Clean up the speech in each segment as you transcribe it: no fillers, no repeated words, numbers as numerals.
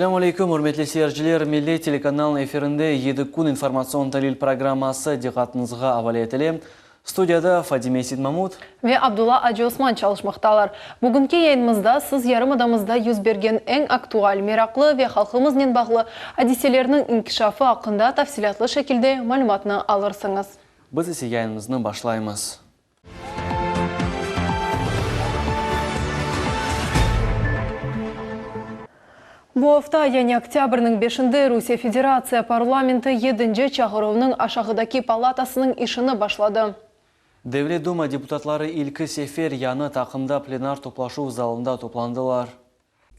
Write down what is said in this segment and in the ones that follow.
Selâm aleyküm, ürmetli seyirciler! Millet telekanalınıñ efirinde Yedi kün informatsion-talil programması diqqatıñızğa avale etile. Studiyada Fadime Sitmamut. Ve Abdulla Acıosman çalışmaqtalar. Bugünki yayınımızda siz yarımadamızda yüz bergen eñ aktual, meraqlı ve halqımıznen bağlı adiselerniñ inkişafı aqqında tafsilâtlı şekilde malümatnı alırsıñız. Biz ise yayınımıznı başlaymız. Bu afta, yani oktâbrniñ beşinde Rusiye Federatsiya parlamenti yedinci çağıruvnıñ aşağıdaki palatasınıñ işini başladı. Devlet Duma deputatları ilki sefer yañı taqımda plenar toplaşuv zalında toplandılar.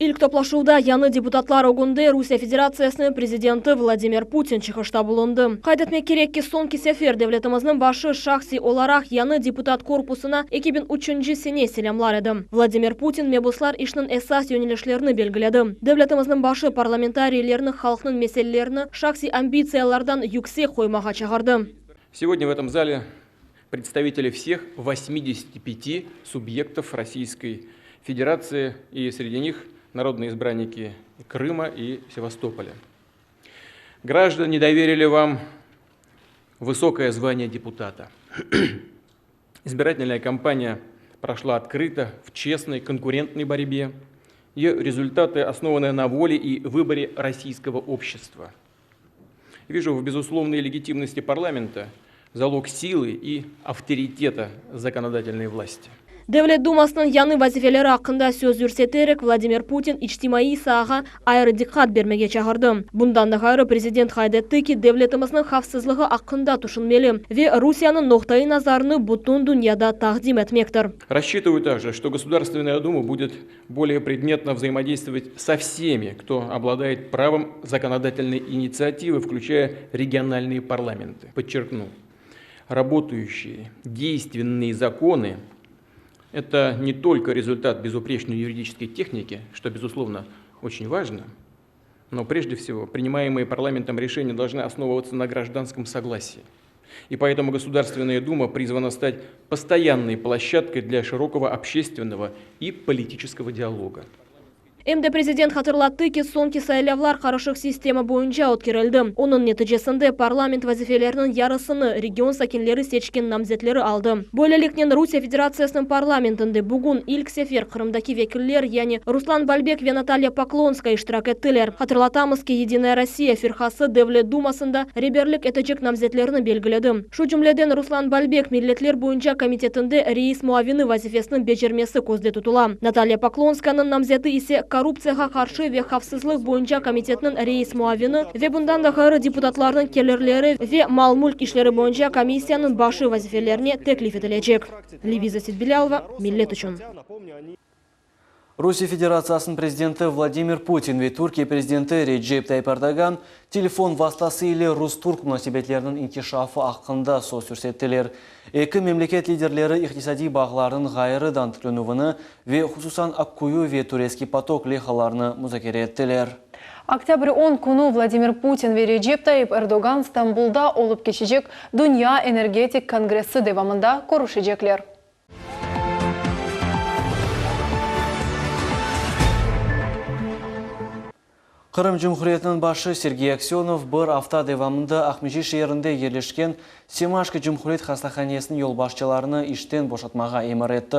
İlk toplaşuvda yañı deputatlar ögünde Rusiye Federatsiyasınıñ prezidenti Vladimir Putin çıqışta bulundı. Qayd etmek kerek ki, soñki sefer devletimizniñ başı şahsiy olaraq yañı deputat korpusına 2003-nci sene selâmlar edi. Vladimir Putin mebuslar işniñ esas yönelişlerini belgiledi. Devletimizniñ başı parlamentariylerni halqnıñ meselelerini şahsiy ambitsiyalardan yüksek qoymağa çağırdı. Segodnâ v etom zale Представители всех 85 субъектов Российской Федерации и среди них народные избранники Крыма и Севастополя. Граждане доверили вам высокое звание депутата. Избирательная кампания прошла открыто, в честной, конкурентной борьбе. Ее результаты основаны на воле и выборе российского общества. Вижу в безусловной легитимности парламента залог силы и авторитета законодательной власти. Devlet Dumasınıñ yañı vazifeleri aqqında söz yürseterek, Vladimir Putin içtimaiy saağa ayrı diqqat bermege çağırdı. Bundan da ğayrı, prezident qayd etti ki, devletimizniñ havfsızlığı aqqında tüşünmeli ve Rusiyeniñ noqtaiy nazarını bütün dünyada taqdim etmektir. Rassçitıvayu takje, çto Gosudarstvenaya Duma budet bolее предметно взаимодействовать со всеми, кто обладает правом законодательной инициативы, включая региональные парламенты. Подчеркну, работающие, действенные законы – это не только результат безупречной юридической техники, что, безусловно, очень важно, но прежде всего принимаемые парламентом решения должны основываться на гражданском согласии. И поэтому Государственная Дума призвана стать постоянной площадкой для широкого общественного и политического диалога. Em de prezident hatırlattı ki, soñki saylavlar qarışıq sistema boyunca ötkerildi, onıñ neticesinde parlament vazifeleriniñ yarısını region sakinleri seçken namzetleri aldı. Böyleliknen, Rusiye Federatsiyasınıñ parlamentinde bugün ilk sefer Qırımdaki vekiller, yani Ruslan Balbek ve Natalya Poklonskaya iştirak ettiler. Hatırlatamız ki, Yedinaya Rossiya firqası Devlet Dumasında reberlik etecek namzetlerni belgiledi. Şu cümleden, Ruslan Balbek Milletler boyunca komitetinde reis muavini vazifesiniñ becermesi közde tutula. Natalya Poklonskayanıñ namzeti ise Korruptsiyağa qarşı ve havfsızlıq boyunca komitetniñ reis muavini ve bundan da ğayrı deputatlarnıñ kelirleri ve mal-mülk işleri boyunca komissiyanıñ başı vazifelerine teklif etilecek. Leviza Setbilâlova, Millet içün. Rusiye Federatsiyasınıñ prezidenti Vladimir Putin ve Türkiye prezidenti Recep Tayyip Erdoğan telefon vastası ile rus-türk munasebetleriniñ inkişafı aqqında söz yürsettiler. Eki memleket liderleri iqtisadiy bağlarnıñ ğayrıdan tiklenüvini ve hususan Akkuyu ve Turetskiy potok leyhalarını muzakere ettiler. Oktâbr on künü Vladimir Putin ve Recep Tayyip Erdoğan Stambulda olıp keçecek Dünya energetik kongressi devamında körüşecekler. Qırım Cumhuriyetiniñ başı Sergey Aksönov bir afta devamında Aqmescit şeerinde yerleşken Semaşko cumhuriyet hastahanesiniñ yolbaşçılarını işten boşatmağa emir etti.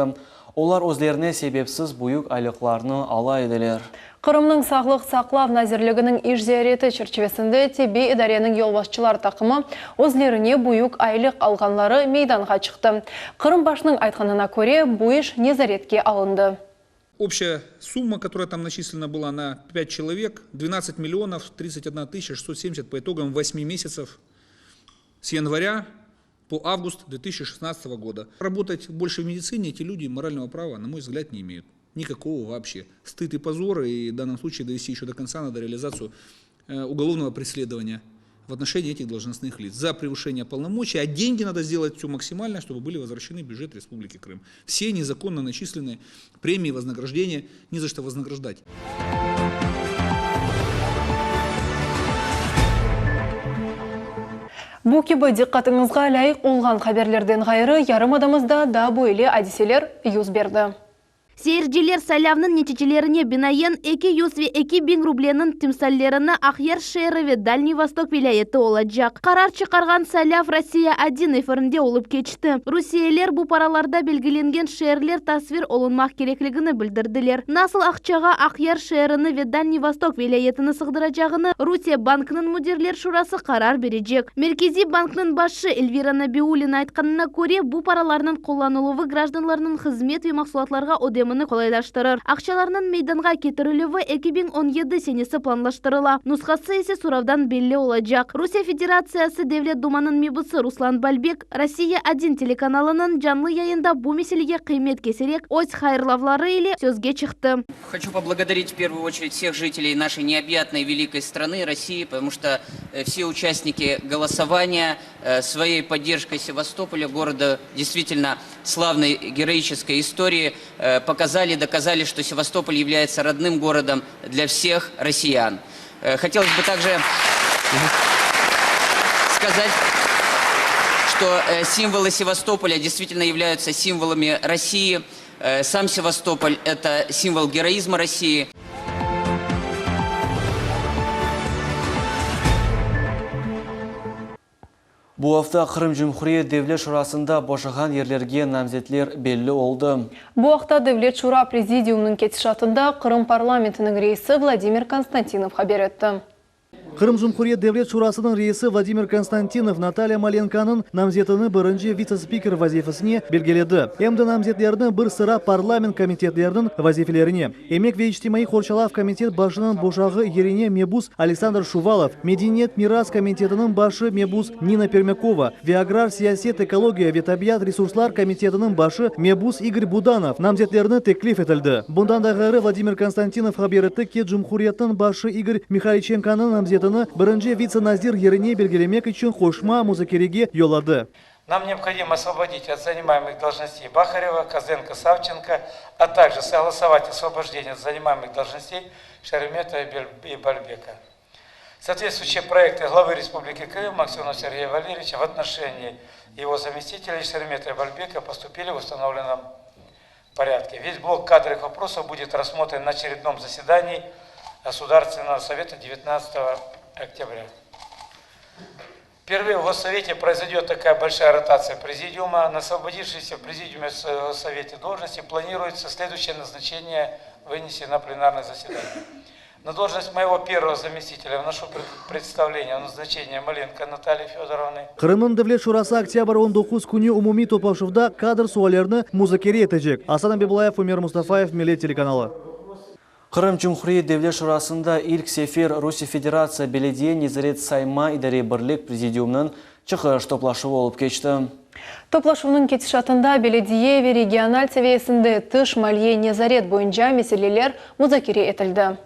Olar özlerine sebepsiz büyük aylıqlarnı ala ediler. Qırımnıñ Sağlıq saqlav nazirliginiñ iş ziyareti çerçivesinde tibbiy idareniñ yolbaşçılar taqımı özlerine büyük aylıq alğanları meydanğa çıqtı. Qırım başınıñ aytqanına köre, bu iş nezaretke alındı. Общая сумма, которая там начислена была на пять человек, 12 миллионов 31 тысяча 670 по итогам восьми месяцев с января по август 2016 года. Работать больше в медицине эти люди морального права, на мой взгляд, не имеют. Никакого вообще. Стыд и позор, и в данном случае довести еще до конца надо реализацию уголовного преследования в отношении этих должностных лиц за превышение полномочий, а деньги надо сделать все максимально, чтобы были возвращены в бюджет Республики Крым. Все незаконно начисленные премии, вознаграждения не за что вознаграждать. Bu kibi diqqatıñızğa lâyıq olğan haberlerden ğayrı, yarımadamızda daa böyle adiseler yüz berdi. Seyirciler saylavnıñ neticelerine binaen, 202 biñ rubleniñ timsallerini Aqyar şeeri ve Dalniy Vostok vilâyeti olacaq. Qarar çıqarğan saylav Rossiya 1 efirinde olıp keçti. Rusiyeler bu paralarda belgilengen şeerler tasvir olunmaq kerekligini bildirdiler. Nasıl aqçağa Aqyar şeerini ve Dalniy Vostok vilâyetini sığdıracağını Rusiye Bankınıñ müdirler şurası qarar berecek. Merkeziy banknıñ başı Elvira Nabiullina aytqanına köre, bu paralarnıñ qullanıluvı grajdanlarnıñ hızmet ve mahsulatlarğa ödemini qolaylaştırır. Aqçalarnıñ meydanğa ketirilüvi 2017 senesi planlaştırıla, nushası ise soravdan belli olacaq. Rusiye Federatsiyası Devlet Dumanıñ mebusı Ruslan Balbek, Rossiya 1 telekanalınıñ canlı yayında bu meselege qıymet keserek, öz hayırlavları ile sözge çıqtı. Хочу поблагодарить в первую очередь всех жителей нашей необъятной великой страны России, потому что все участники голосования своей поддержкой Севастополя, города действительно славной героической истории, показали, доказали, что Севастополь является родным городом для всех россиян. Хотелось бы также сказать, что символы Севастополя действительно являются символами России. Сам Севастополь – это символ героизма России. Bu afta Qırım Cumhuriyet Devlet Şurasında boşağan yerlerge namzetler belli oldı. Bu aqta Devlet Şura Prezidiumınıñ ketişatında Qırım parlamentiniñ reisi Vladimir Konstantinov haber etti. Qırım Cumhuriyet Devlet Şurasınıñ reisi Vladimir Konstantinov Natalya Malenkonıñ namzetini birinci vitse-spiker vazifesine belgiledi. Em de namzetlerni bir sıra parlament komitetleriniñ vazifelerine, Emek ve içtimaiy qorçalav komitet başınıñ boşağı yerine mebus Aleksandr Şuvalov, Medeniyet miras komitetiniñ başı mebus Nina Permâkova ve Agrar siyaset, ekologiya ve tabiat resurslar komitetiniñ başı mebus İgor Budanov namzetlerini teklif etildi. Bundan da ğayrı, Vladimir Konstantinov haber etti ki, cumhuriyetniñ başı İgor Mihayliçenkonıñ namzetini birinci vitse-nazir yerine belgilemek içün qoşma muzakerege yolladı. Нам необходимо освободить от занимаемых должностей Бахарева, Козенко, Савченко, а также согласовать освобождение от занимаемых должностей Шереметова и Бальбека. Соответствующие проекты главы Республики Крым Аксенова Сергея Валерьевича в отношении его заместителей Шеремета и Бальбека поступили в установленном порядке. Весь блок кадровых вопросов будет рассмотрен на очередном заседании Государственного совета 19 октября. Впервые в Госсовете произойдет такая большая ротация президиума. На освободившейся в президиуме Госсовете должности планируется следующее назначение вынести на пленарное заседание. На должность моего первого заместителя вношу представление о назначении Маленко Натальи Федоровны. Qırımnıñ Devlet Şurası oktyabr 19 künü umumiy toplaşuvda kadr suallerini muzakere etecek. Asan Abibulayev, Ümer Mustafayev, Millet telekanalı. Qırım Cumhuriyet Devlet Şurasında ilk sefer Rusiye Federatsiya Belediye nezaret sayma idare birlik prezidiumınıñ çıqış toplaşuvı olıp keçti. Toplaşuvnıñ ketişatında belediye ve regional seviyesinde tış maliye nezaret boyunca meseleler muzakere etildi.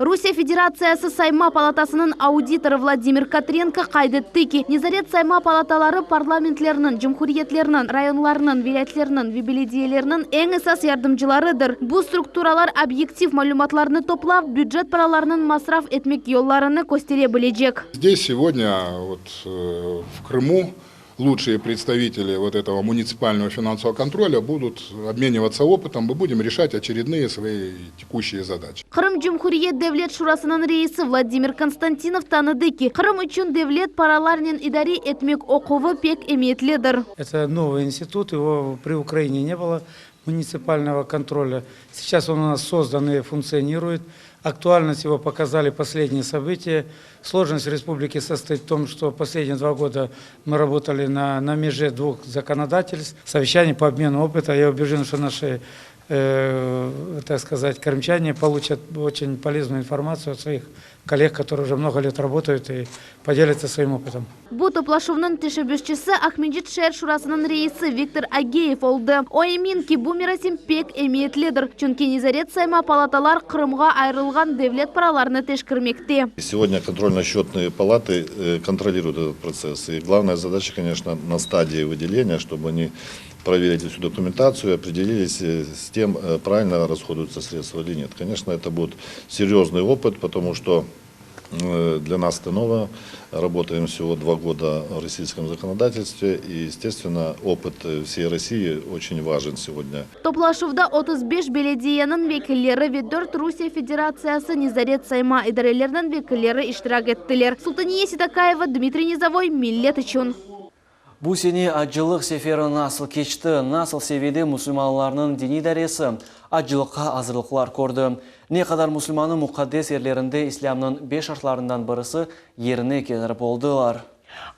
Rusiye Federatsiyası Sayma palatasınıñ auditorı Vladimir Katrenko qayd etti ki, nezaret sayma palataları parlamentlerniñ, cumhuriyetlerniñ, rayonlarnıñ, vilâyetlerniñ ve belediyelerniñ eñ esas yardımcılarıdır. Bu strukturalar obyektiv malümatlarnı toplap, bücet paralarınıñ masraf etmek yollarını köstere bilecek. Здесь сегодня вот в Крыму лучшие представители вот этого муниципального финансового контроля будут обмениваться опытом, мы будем решать очередные свои текущие задачи. Qırım Cumhuriyet Devlet Şurasınıñ reisi Vladimir Konstantinov tanıdı ki, Qırım içün devlet paralarnen idare etmek oquvı pek emiyetlidir. Это новый институт, его при Украине не было муниципального контроля. Сейчас он у нас создан и функционирует. Актуальность его показали последние события. Сложность республики состоит в том, что последние два года мы работали на, на меже двух законодательств. Совещание по обмену опыта. Я убежден, что наши, э, так сказать, крымчане получат очень полезную информацию от своих коллег, которые уже много лет работают и поделятся своим опытом. Bu toplaşuvnıñ teşebbüsçisi Aqmescit şeer şurasınıñ reisi Viktor Ageyev oldı. O emin ki, bu merasim pek emiyetlidir. Çünki nezaret sayma palatalar Qırımğa ayırılğan devlet paralarını teşkermekte. Сегодня контрольно-счетные палаты э, контролируют этот процесс. И главная задача, конечно, на стадии выделения, чтобы они проверили всю документацию и определились э, с тем, э, правильно расходуются средства или нет. Конечно, это будет серьезный опыт, потому что. Для нас это новое. Работаем всего два года в российском законодательстве. И, естественно, опыт всей России очень важен сегодня. Toplaşuvda 35 belediyeniñ vekilleri ve 4 Rusiye Federatsiyası nezaret sayma idareleriniñ vekilleri iştirak ettiler. Sultaniye Sitakayeva, Dmitriy Nizovoy, Millet içün. Bu sene acılıq seferi nasıl keçti, nasıl seviyede musulmanlarnıñ diniy idaresi acılıqqa azırlıqlar kördi? Ne qadar musulmannıñ muqaddes yerlerinde İslâmnıñ beş şartlarından birisi yerine ketirip oldılar?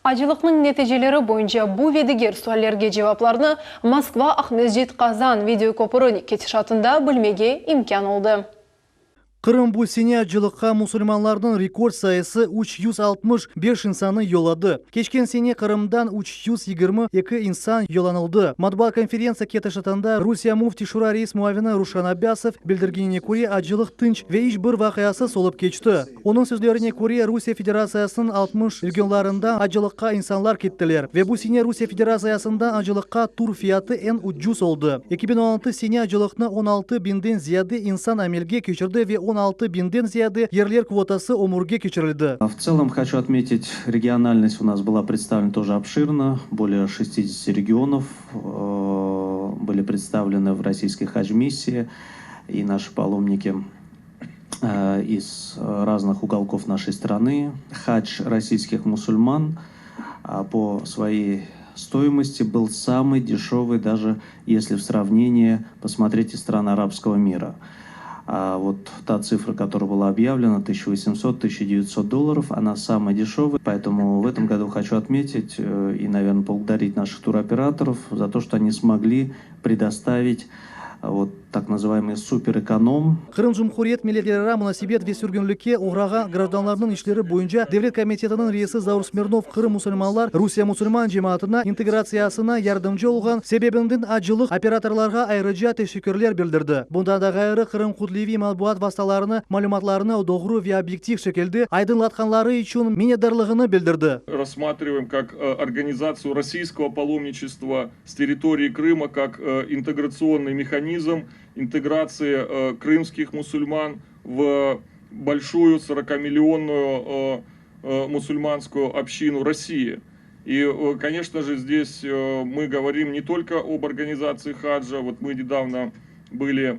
Acılıqnıñ neticeleri boyunca bu ve diger suallerge cevaplarnı Moskva Aqmescit Qazan videokopüri ketişatında bilmege imkân oldı. Qırım bu sene acılıqqa musulmanlarnıñ rekord sayısı 365 insannı yolladı. Keçken sene Qırımdan 322 insan yollanıldı. Matbuat konferentsiya ketişatında Rusiye Müfti Şura reis muavini Ruşan Abbasov bildirgenine köre, acılıq tınç ve iç bir vaqiasız olıp keçti. Onıñ sözlerine köre, Rusiye Federatsiyasınıñ 60 regionlarından acılıqqa insanlar kettiler ve bu sene Rusiye Federatsiyasında acılıqqa tur fiyatı eñ ucuz oldı. 2016 sene acılıqnı 16 biñden ziyade insan amelge keçirdi ve 16 biñden ziyade yerler kvotası ömürge keçirildi. В целом хочу отметить, региональность у нас была представлена тоже обширно. Более 60 регионов были представлены в российской хадж-миссии. И наши паломники из разных уголков нашей страны. Хадж российских мусульман по своей стоимости был самый дешевый, даже если в сравнении посмотреть из стран арабского мира. А вот та цифра, которая была объявлена, 1800-1900 долларов, она самая дешевая. Поэтому в этом году хочу отметить и, наверное, поблагодарить наших туроператоров за то, что они смогли предоставить вот так называемый суперэконом. Qırım Cumhuriyet milletlerara munasebet ve sürgünlikke oğrağan grajdanlarnıñ işleri boyunca Devlet komitetiniñ reisi Zaur Smirnov Qırım musulmanlar Rusiye musulman cemaatına integratsiyasına yardımcı olğan sebebinden acılıq operatorlarğa ayrıca teşekkürler bildirdi. Bundan da ğayrı Qırım kütleviy matbuat vastalarını malümatlarını doğru ve obyektiv şekilde aydınlatqanları içün minnetdarlığını bildirdi. Рассматриваем как организацию российского паломничества с территории Крыма, как интеграционный механизм интеграции крымских мусульман в большую 40-миллионную мусульманскую общину России. И, конечно же, здесь мы говорим не только об организации хаджа. Вот мы недавно были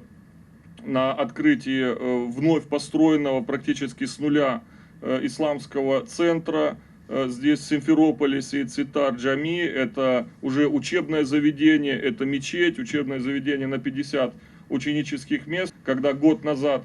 на открытии вновь построенного практически с нуля исламского центра здесь, в Симферополе, Сеит-Сетар Джами. Это уже учебное заведение, это мечеть, учебное заведение на 50 ученических мест. Когда год назад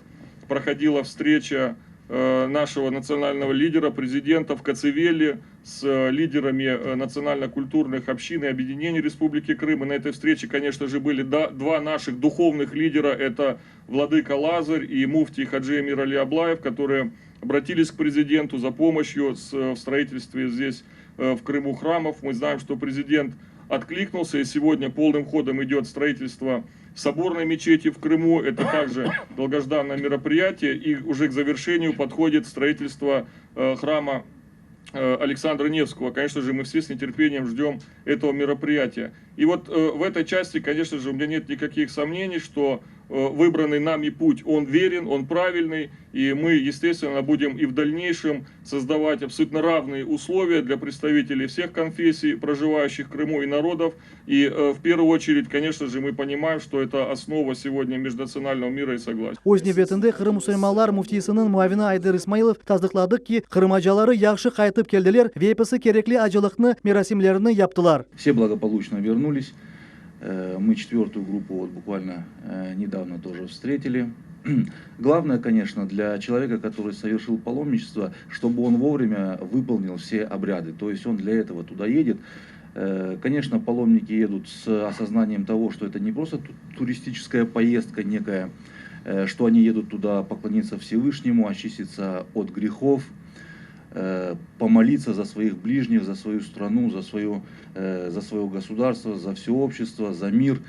проходила встреча нашего национального лидера, президента в Кацивели с лидерами национально-культурных общин и объединений Республики Крым. И на этой встрече, конечно же, были два наших духовных лидера. Это Владыка Лазарь и муфтий Хаджи Эмир Али Аблаев, которые обратились к президенту за помощью в строительстве здесь, в Крыму, храмов. Мы знаем, что президент откликнулся, и сегодня полным ходом идет строительство соборной мечети в Крыму. Это также долгожданное мероприятие. И уже к завершению подходит строительство храма Александра Невского. Конечно же, мы все с нетерпением ждем этого мероприятия. И вот в этой части, конечно же, у меня нет никаких сомнений, что выбранный нами путь, он верен, он правильный, и мы, естественно, будем и в дальнейшем создавать абсолютно равные условия для представителей всех конфессий, проживающих в Крыму и народов. И в первую очередь, конечно же, мы понимаем, что это основа сегодня межнационального мира и согласия. Öz nevbetinde Qırım musulmanlar müftisiniñ muavini Ayder İsmailov tasdıqladı ki, Qırım acaları yahşı qaytıp keldiler ve episi kerekli acılıqnı merasimlerini yaptılar. Все благополучно вернулись. Мы четвертую группу вот буквально недавно тоже встретили. Главное, конечно, для человека, который совершил паломничество, чтобы он вовремя выполнил все обряды. То есть он для этого туда едет. Конечно, паломники едут с осознанием того, что это не просто туристическая поездка некая, что они едут туда поклониться Всевышнему, очиститься от грехов, помолиться за своих ближних, за свою страну, за свое государство, за все общество, за мир.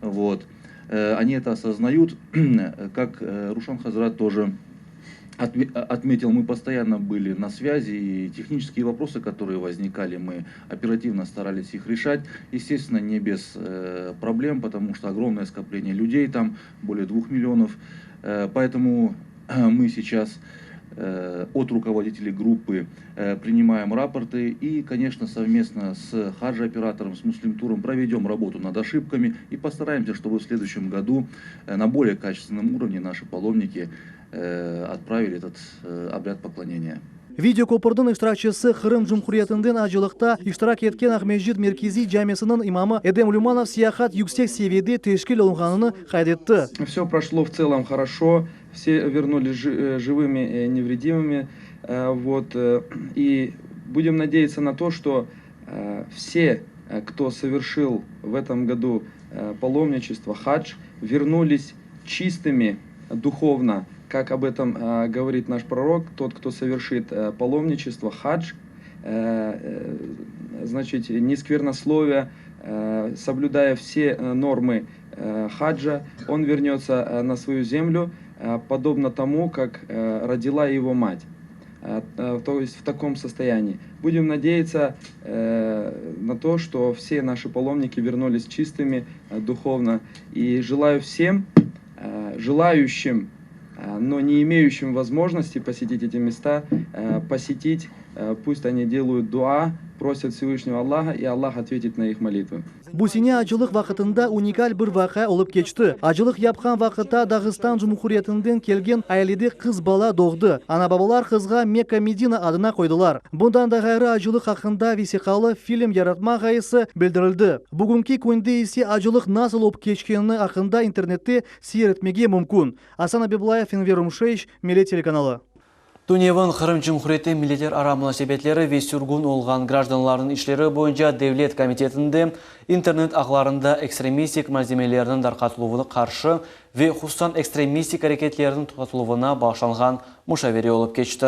Вот. Они это осознают, как Рушан Хазрат тоже отметил, мы постоянно были на связи, и технические вопросы, которые возникали, мы оперативно старались их решать. Естественно, не без проблем, потому что огромное скопление людей там, более 2 миллионов. Поэтому мы сейчас. От руководителей группы принимаем рапорты и, конечно, совместно с хадж-оператором, с Муслим-туром проведем работу над ошибками и постараемся, чтобы в следующем году на более качественном уровне наши паломники отправили этот обряд поклонения. Video köpürniñ iştirakçisi, Qırım Cumhuriyetinden acılıqta iştirak etken Aqmescit merkeziy camisiniñ imamı Edem Lümanov seyahat yüksek seviyede teşkil olunğanını qayd etti. Vse proşlo v tselom horoşo, vse vernulis jivımi i nevredimımi, vot, i budem nadeyatsa na to, çto vse, kto soverşil v etom godu palomniçestvo, hadž, vernulis çistımi duhovno, kak ob etom govorit naş prorok, tot, kto soverşit palomniçestvo, hadž, znaçit, ne skvernoslovya, soblüdaya vse normı haджа, on vernется na svoyu zemlю, podobno tomu, kak rodila ego mat. То есть в таком состоянии. Будем надеяться на то, что все наши паломники вернулись чистыми духовно. И желаю всем желающим, но не имеющим возможности посетить эти места, посетить, пусть они делают дуа, просят Всевышнего Аллаха, и Аллах ответит на их молитвы. Bu sene acılıq vaqtında unikal bir vaqia olıp keçti. Acılıq yapqan vaqıtta Dağıstan Cumhuriyetinden kelgen ailede qız bala doğdı. Ana-babalar qızğa Mekka-Medina adına qoydılar. Bundan da ğayrı acılıq aqqında vesiqalı film yaratma ğayesi bildirildi. Bugünki künde ise acılıq nasıl olıp keçkeni aqqında internette seyir etmege mümkün. Asan Abiblayev, Enver Umşeyiç, Millet telekanalı. Tünevin Qırım Cumhuriyeti Milletlerara munasebetleri ve sürgün olğan grajdanlarnıñ işleri boyunca devlet komitetinde internet ağlarında ekstremistik malzemelerniñ tarqatıluvına qarşı ve hususan ekstremistik areketlerniñ toqtatıluvına bağışlanğan muşavere olıp keçti.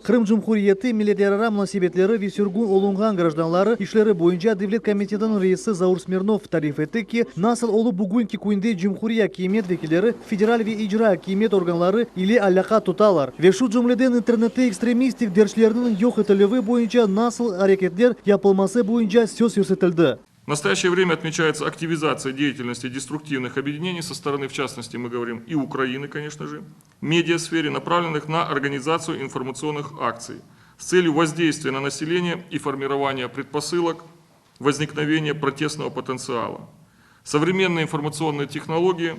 Qırım Cumhuriyeti Milletlerara munasebetleri ve sürgün olunğan grajdanları işleri boyunca devlet komitetiniñ reisi Zaur Smirnov tarif etti ki, nasıl olıp bugünki künde cumhuriy akimiyet vekilleri federal ve icra akimiyet organları ile alâqa tutalar ve şu cümleden internette ekstremistik derclerniñ yoq etilüvi boyunca nasıl areketler yapılması boyunca söz yürsetildi. В настоящее время отмечается активизация деятельности деструктивных объединений со стороны, в частности, мы говорим и Украины, конечно же, медиасфере, направленных на организацию информационных акций с целью воздействия на население и формирования предпосылок возникновения протестного потенциала. Современные информационные технологии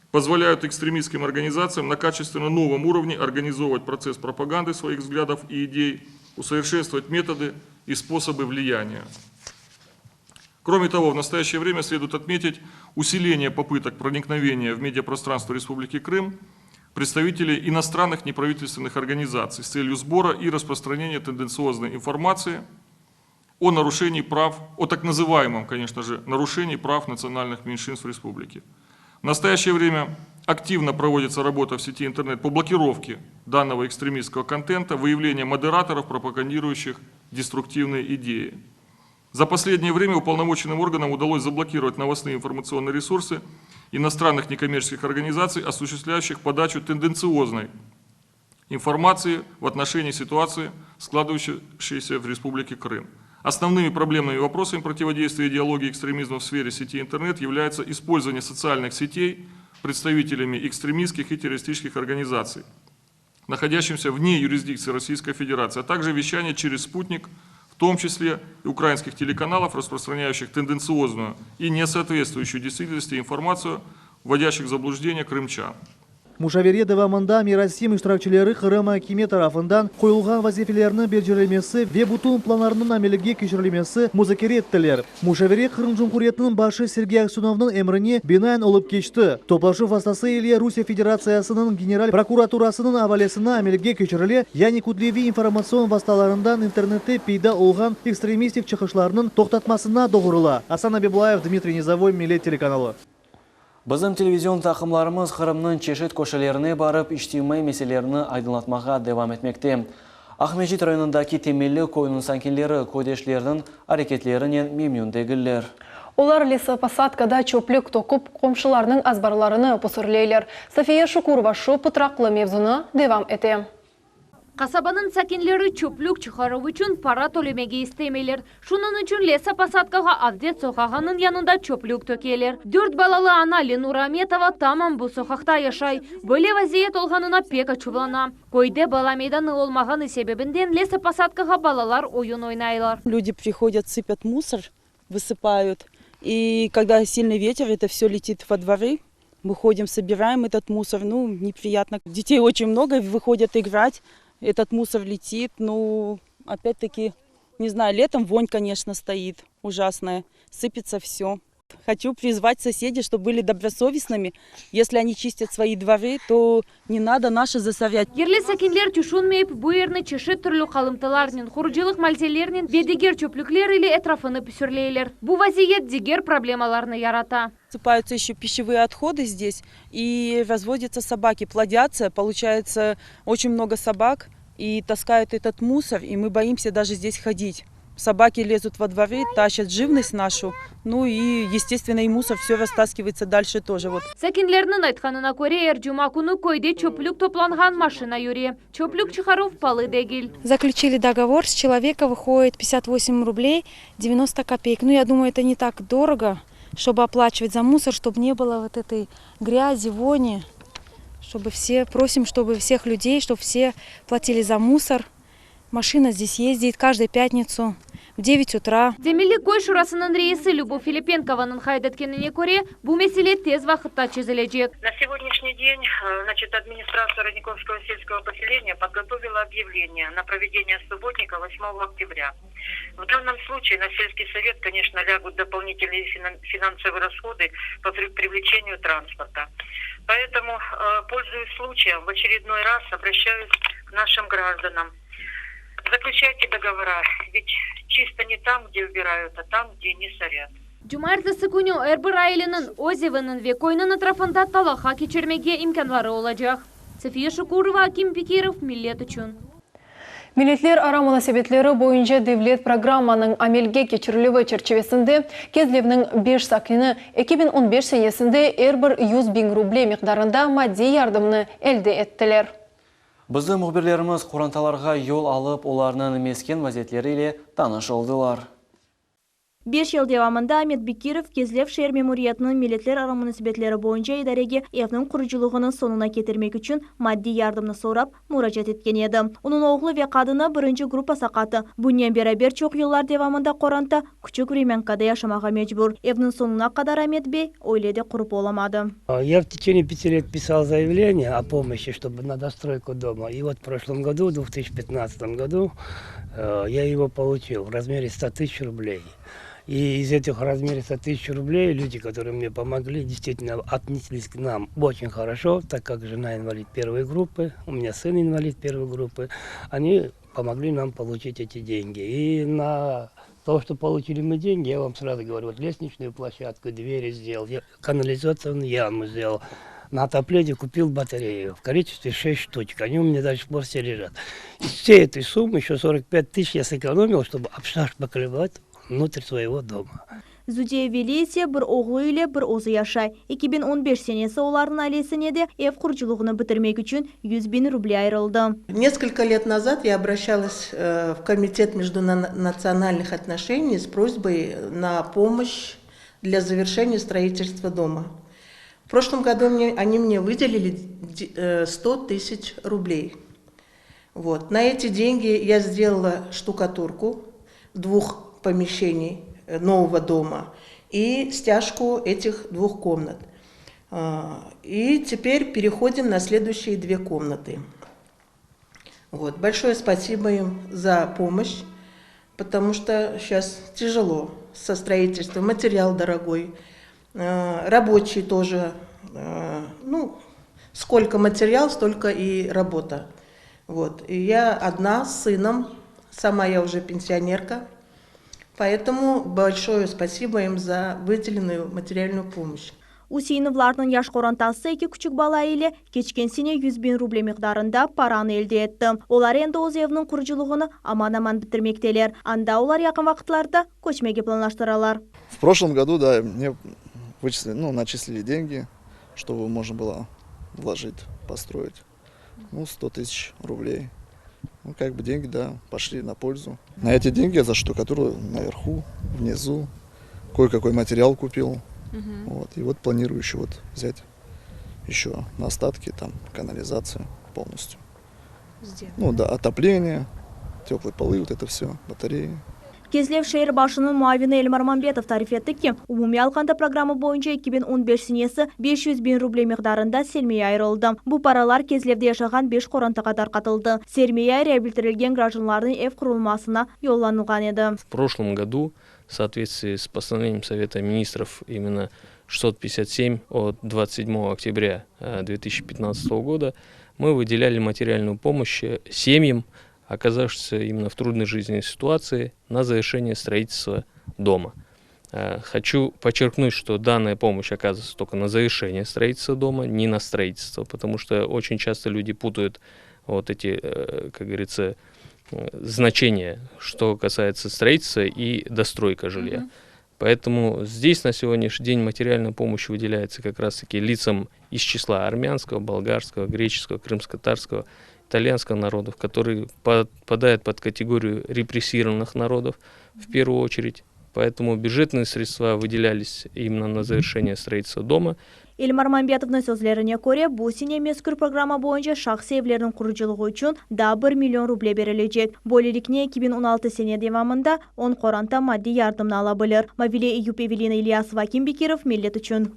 позволяют экстремистским организациям на качественно новом уровне организовывать процесс пропаганды своих взглядов и идей, усовершенствовать методы и способы влияния. Кроме того, в настоящее время следует отметить усиление попыток проникновения в медиапространство Республики Крым представителей иностранных неправительственных организаций с целью сбора и распространения тенденциозной информации о нарушении прав, о так называемом, конечно же, нарушении прав национальных меньшинств республики. В настоящее время активно проводится работа в сети интернет по блокировке данного экстремистского контента, выявлению модераторов, пропагандирующих деструктивные идеи. За последнее время уполномоченным органам удалось заблокировать новостные информационные ресурсы иностранных некоммерческих организаций, осуществляющих подачу тенденциозной информации в отношении ситуации, складывающейся в Республике Крым. Основными проблемными вопросами противодействия идеологии экстремизма в сфере сети интернет является использование социальных сетей представителями экстремистских и террористических организаций, находящимся вне юрисдикции Российской Федерации, а также вещание через спутник, в том числе и украинских телеканалов, распространяющих тенденциозную и не соответствующую действительности информацию, вводящих в заблуждение крымчан. Muşavere devamında merasim iştirakçileri Qırım akimiyet tarafından qoyulğan vazifelerniñ becerilmesi ve bütün planlarnıñ amelge keçirilmesi muzakere ettiler. Muşavere Qırım Cumhuriyetiniñ başı Sergey Aksönovnıñ emrine binaen olıp keçti. Toplaşuv vastası ile Rusiye Federatsiyasınıñ General prokuraturasınıñ avalesini amelge keçirile, yani kütleviy informatsion vastalarından internette peyda olğan ekstremistik çıqışlarnıñ toqtatmasına doğrula. Asan Abiblayev, Dmitriy Nizovoy, Millet telekanalı. Bizim televizion taqımlarımız Qırımnıñ çeşit köşelerine barıp, içtimaiy meselelerni aydınlatmağa devam etmekte. Aqmescit rayonındaki Temelli köyüniñ sakinleri köydeşleriniñ areketlerinen memnün degiller. Olar lesoposadkada çöplük töküp, qomşularnıñ azbarlarını püsürleyler. Safiye Şukurova şu pıtraqlı mevzunı devam ete. Qasabanıñ sakinleri çöplük çıqaruv içün para tölemege istemeyler. Şunıñ içün Lesoposadkağa Avdet soqağınıñ yanında çöplük tökeler. Dört balalı ana Lenura Ametova tamam bu soqaqta yaşay. Böyle vaziyet olğanına pek açuvlana. Köyde bala meydanı olmağanı sebebinden Lesoposadkağa balalar oyun oynaylar. Люди приходят, сыпят мусор, высыпают. И когда сильный ветер, это все летит во дворы. Мы ходим, собираем этот мусор. Ну, неприятно. Детей очень много, выходят играть. Этот мусор летит. Ну, опять-таки, не знаю, летом вонь, конечно, стоит ужасная. Сыпется все. Хочу призвать соседей, чтобы были добросовестными. Если они чистят свои дворы, то не надо наши засорять. Yerli sakinler tüşünmeyip, bu yerni çeşit türlü qalımtılarnen, qurucılıq malzemelerinen ve diger çöplükler ile etrafını püsürleyler. Bu vaziyet diger problemalarnı yarata. Сыпаются еще пищевые отходы здесь и разводятся собаки, плодятся. Получается очень много собак и таскают этот мусор, и мы боимся даже здесь ходить. Собаки лезут во дворы, тащат живность нашу, ну и, естественно, и мусор все растаскивается дальше тоже. Вот. Sakinlerniñ aytqanına köre, er cuma künü köyde çöplük toplanğan maşina yüre. Çöplük çıqaruv paalı degil. Заключили договор, с человека выходит 58 рублей 90 копеек. Ну, я думаю, это не так дорого, чтобы оплачивать за мусор, чтобы не было вот этой грязи, вони. Чтобы все, просим, чтобы всех людей, чтобы все платили за мусор. Машина здесь ездит каждую пятницу в 9 утра. Temelli köy şurasınıñ reisi Любовь Филиппенкованıñ qayd etkenine köre, bu mesele tez vaqıtta çezilecek. На сегодняшний день э, значит, администрация Родниковского сельского поселения подготовила объявление на проведение субботника 8 октября. В данном случае на сельский совет, конечно, лягут дополнительные финансовые расходы по привлечению транспорта. Поэтому, э, пользуясь случаем, в очередной раз обращаюсь к нашим гражданам. Заключайте договора, ведь чисто не там, где убирают, а там, где не сорят. Cumaertesi künü er bir aileniñ öz eviniñ ve köyniñ etrafında talaqa keçirmege imkânları olacaq. Safiye Şukurova, Akim Bekirov, Millet içün. Milletlerara munasebetleri boyunca devlet programmanıñ amelge keçirilüvi çerçivesinde Kezlevniñ beş sakini 2015 senesinde er bir 100 biñ ruble miqdarında maddiy yardımnı elde ettiler. Bizim mühbirlerimiz qorantalarğa yol alıp, olarnıñ mesken vaziyetleri ile tanış oldılar. 5 yıl devamında Amet Bekirov Kezlev şeer memuriyetiniñ milletlerara munasebetleri boyunca idarege evniñ qurucılığını soñuna ketirmek içün maddiy yardımnı sorap muracaat etken edi. Onıñ oğlu ve qadını birinci gruppa saqatı. Bunen beraber çoq yıllar devamında qoranta küçük vremyankada yaşamağa mecbur. Evniñ soñuna qadar Amet bey öyle de qurıp olamadı. Я в течение пяти лет писал заявление о помощи, чтобы на достройку дома. И вот в прошлом году, в 2015 году, э, я его получил в размере 100 тысяч рублей. И из этих размеров 100 тысяч рублей люди, которые мне помогли, действительно отнеслись к нам очень хорошо, так как жена инвалид первой группы, у меня сын инвалид первой группы, они помогли нам получить эти деньги. И на то, что получили мы деньги, я вам сразу говорю, вот лестничную площадку, двери сделал, я канализационную яму сделал, на отопление купил батарею в количестве 6 штучек. Они у меня до сих пор все лежат. Из всей этой суммы еще 45 тысяч я сэкономил, чтобы обшпаклевать внутрь своего дома. Zudiyeve ise bir oğlu ile bir özü yaşay. 2015 senesi olarnıñ ailesine de ev qurucılığını bitirmek içün 100 biñ ruble ayırıldı. Несколько лет назад я обращалась э, в Комитет междунациональных отношений с просьбой на помощь для завершения строительства дома. В прошлом году мне, они мне выделили 100 э, тысяч рублей. Вот. На эти деньги я сделала штукатурку двух помещений э, нового дома и стяжку этих двух комнат. А, и теперь переходим на следующие две комнаты. Вот. Большое спасибо им за помощь, потому что сейчас тяжело со строительством, материал дорогой, а, рабочий тоже, а, ну, сколько материал, столько и работа. Вот. И я одна с сыном, сама я уже пенсионерка, поэтому большое спасибо им за выделенную материальную помощь. Useinovlarnıñ yaş qorantası eki küçük bala ile keçken sene 100 biñ ruble miqdarında paranı elde etti. Olar endi öz eviniñ qurucılığını aman-aman bitirmekteler. Anda olar yaqın vaqıtlarda köçmege planlaştıralar. В прошлом году, да, мне вычислили, ну, начислили деньги, чтобы можно было вложить, построить. Ну, 100 тысяч рублей. Ну, как бы деньги, да, пошли на пользу. На эти деньги я заштукатурил наверху, внизу, кое-какой материал купил. Вот, и вот планирую еще вот взять еще на остатки, там, канализацию полностью. Сделать. Ну да, отопление, теплые полы, вот это все, батареи. Kezlev şeer başınıñ muavini Elmar Mambetov tarif etti ki, umumiy alğanda programma boyunca 2015 senesi 500 biñ ruble miqdarında sermiya ayırıldı. Bu paralar Kezlevde yaşağan beş qorantağa tarqatıldı. Sermiya reabilitirlgen grajdanlarnıñ ev qurulmasına yollanılğan edi. В прошлом году, в соответствии с постановлением Совета министров именно 657 от 27 октября 2015 года, мы выделяли материальную помощь семьям, оказавшимся именно в трудной жизненной ситуации, на завершение строительства дома. Хочу подчеркнуть, что данная помощь оказывается только на завершение строительства дома, не на строительство, потому что очень часто люди путают вот эти, как говорится, значения, что касается строительства и достройка жилья. Поэтому здесь на сегодняшний день материальная помощь выделяется как раз-таки лицам из числа армянского, болгарского, греческого, крымско-татарского, итальянского народов, которые попадают под категорию репрессированных народов в первую очередь. Поэтому бюджетные средства выделялись именно на завершение строительства дома. Elmar Mambetovnıñ sözlerine köre, bu sene mezkür programma boyunca şahsiy evlerniñ qurucılığı içün daa 1 million ruble berilecek. Böyleliknen 2016 sene devamında 10 qoranta maddiy yardımnı ala bilir. Mavile Eyüp Evelina İlyasova Akim Bekirov Millet içün.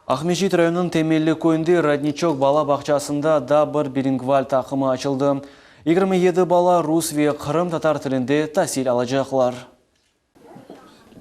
Aqmescit rayonınıñ Temelli köyünde Rodniçok bala bağçasında da bir bilingval taqımı açıldı. 27 bala rus ve qırımtatar tilinde tasil alacaqlar.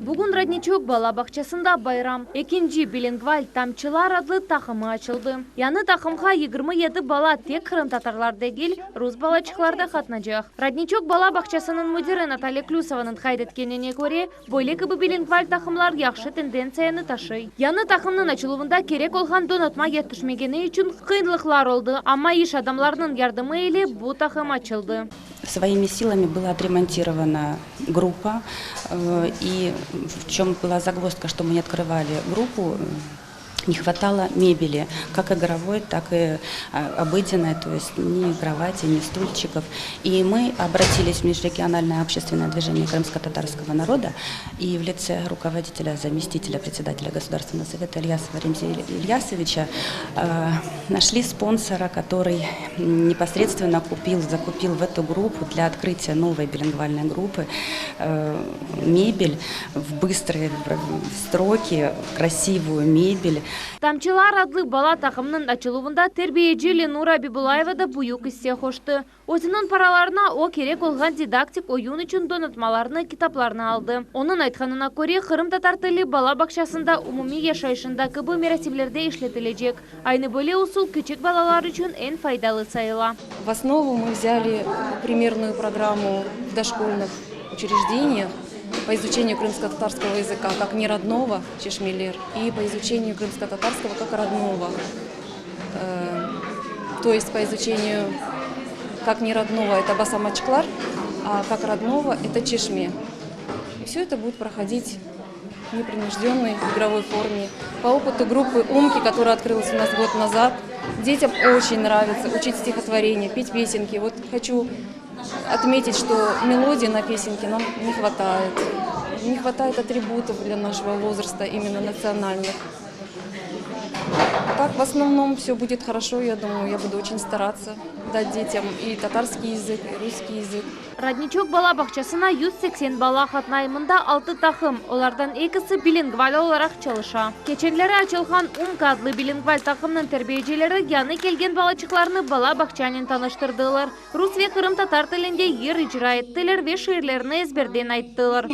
Bugün Rodniçok bala bağçasında bayram. Ekinci bilingval Tamçılar adlı taqımı açıldı. Yañı taqımğa 27 bala tek qırımtatarlar degil, rus balaçıqlar da qatnacaq. Rodniçok bala bağçasınıñ müdiri Natalya Klüsovanıñ qayd etkenine köre, böyle kibi bilingval taqımlar yahşı tendentsiyanı taşıy. Yañı taqımnıñ açıluvında kerek olğan donatma yetişmegeni içün qıyınlıqlar oldı, amma iş adamlarınıñ yardımı ile bu taqım açıldı. Своими силами была отремонтирована группа. И в чем была загвоздка, что мы не открывали группу, не хватало мебели, как игровой, так и обыденной, то есть ни кровати, ни стульчиков. И мы обратились в межрегиональное общественное движение крымско-татарского народа и в лице руководителя, заместителя председателя Государственного совета Ильясова Ремзи Ильясовича нашли спонсора, который непосредственно купил, закупил в эту группу для открытия новой билингвальной группы мебель в быстрые сроки, красивую мебель. Tamçılar adlı bala taqımınıñ açıluvında terbiyeci Lenura Abibulayeva da büyük isse qoştı. Özüniñ paralarına o kerek olğan didaktik oyun içün donatmalarnı, kitaplarnı aldı. Onıñ aytqanına köre, qırımtatar tili bala bağçasında umumiy yaşayışında kibi merasimlerde işletilecek. Aynı böyle usul küçük balalar içün eñ faydalı sayıla. В основу мы взяли примерную программу в дошкольных учреждениях по изучению крымско-татарского языка как неродного Çeşmeler и по изучению крымско-татарского как родного. То есть по изучению как неродного это Basamaçıqlar, а как родного это Çeşme. И все это будет проходить в непринужденной игровой форме. По опыту группы «Умки», которая открылась у нас год назад, детям очень нравится учить стихотворения, петь песенки. Вот хочу отметить, что мелодии на песенки нам не хватает. Не хватает атрибутов для нашего возраста, именно национальных. Так, в основном все будет хорошо, я думаю, я буду очень стараться дать детям и татарский язык, и русский язык. Rodniçok bala bağçasına 180 bala qatnay, mında 6 taqım, olardan ekisi bilingval olaraq çalışa. Keçenleri açılğan Umka adlı bilingval taqımınıñ terbiyecileri yañı kelgen balaçıqlarnı bala bağçanen tanıştırdılar. Rus ve qırımtatar tilinde yır icra ettiler ve şiirlerini ezberden ayttılar.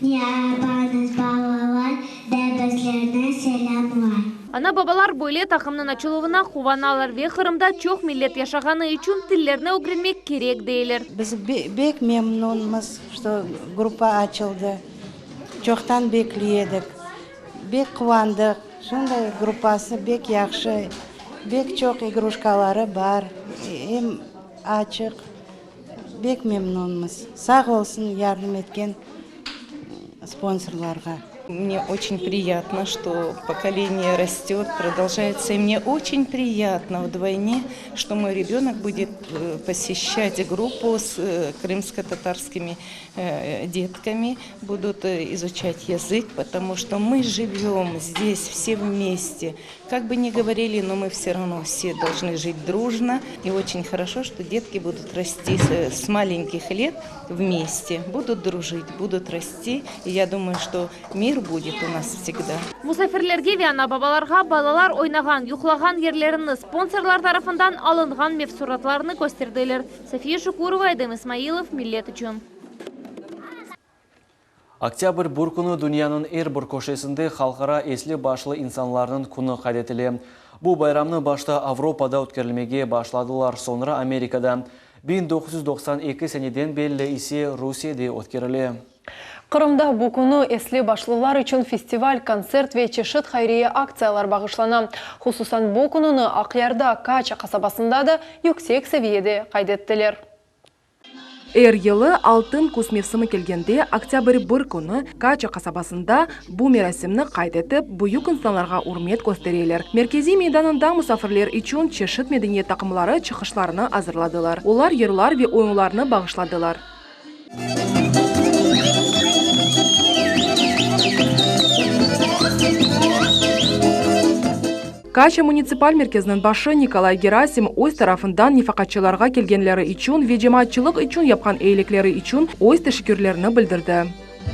Ne yapañız balalar, da bizlerni selâmlay. Ana-babalar böyle taqımnıñ açıluvına quvanalar ve Qırımda çoq millet yaşağanı içün tillerni ögrenmek kerek deyler. Biz pek memnünmiz, что gruppa açıldı. Çoqtan bekley edik. Pek quvandıq. Şunday gruppası pek yahşı, pek çoq igruşkaları bar, em açıq. Pek memnünmiz. Sağ olsun yardım etken sponsorlarğa. Mne oçen priyatno, çto pokoleniye rastет, продолжается. И mne oçen priyatno vdvoyne, çto moy rebenok budet poseşçat gruppu s krımsko-tatarskimi detkami, budut izuçat yazık, potomu çto mı jivem zdes vse vmeste. Kak bı ni govorili, no mı vse ravno vse dolžnı jit drujno. I oçen horoşo, çto detki budut rasti s malenkih let vmeste, budut drujit, budut rasti. I ya dumayu, çto mir budet u nas vsegda. Musafirlerge ve ana-babalarğa balalar oynağan, yuqlağan yerlerini, sponsorlar tarafından alınğan mevsuratlarnı kösterdiler. Safiye Şukurova, Edem İsmailov, Millet içün. Oktâbr bir künü dünyanıñ er bir köşesinde Halqara esli-başlı insanlarnıñ künü qayd etile. Bu bayramnı başta Avropada ötkerilmege başladılar, soñra Amerikada. 1992 seneden belli ise Rusiyede ötkerile. Qırımda bu künü esli-başlılar içün festival, kontsert ve çeşit hayriye aktsiyalar bağışlana. Hususan bu kününi Aqyarda, Kaça qasabasında da yüksek seviyede qayd ettiler. Er yılı altın küz mevsimi kelgende, oktâbr bir künü, Kaça qasabasında bu merasimni qayd etip, büyük insanlarğa ürmet köstereler. Merkeziy meydanında musafirler içün çeşit medeniyet taqımları çıqışlarını azırladılar. Olar yırlar ve oyunlarnı bağışladılar. Kaça munitsipal merkeziniñ başı Nikolay Gerasim öz tarafından nefaqatçılarğa kelgenleri içün ve cemaatçılıq içün yapqan eyilikleri içün öz teşekkürlerini bildirdi.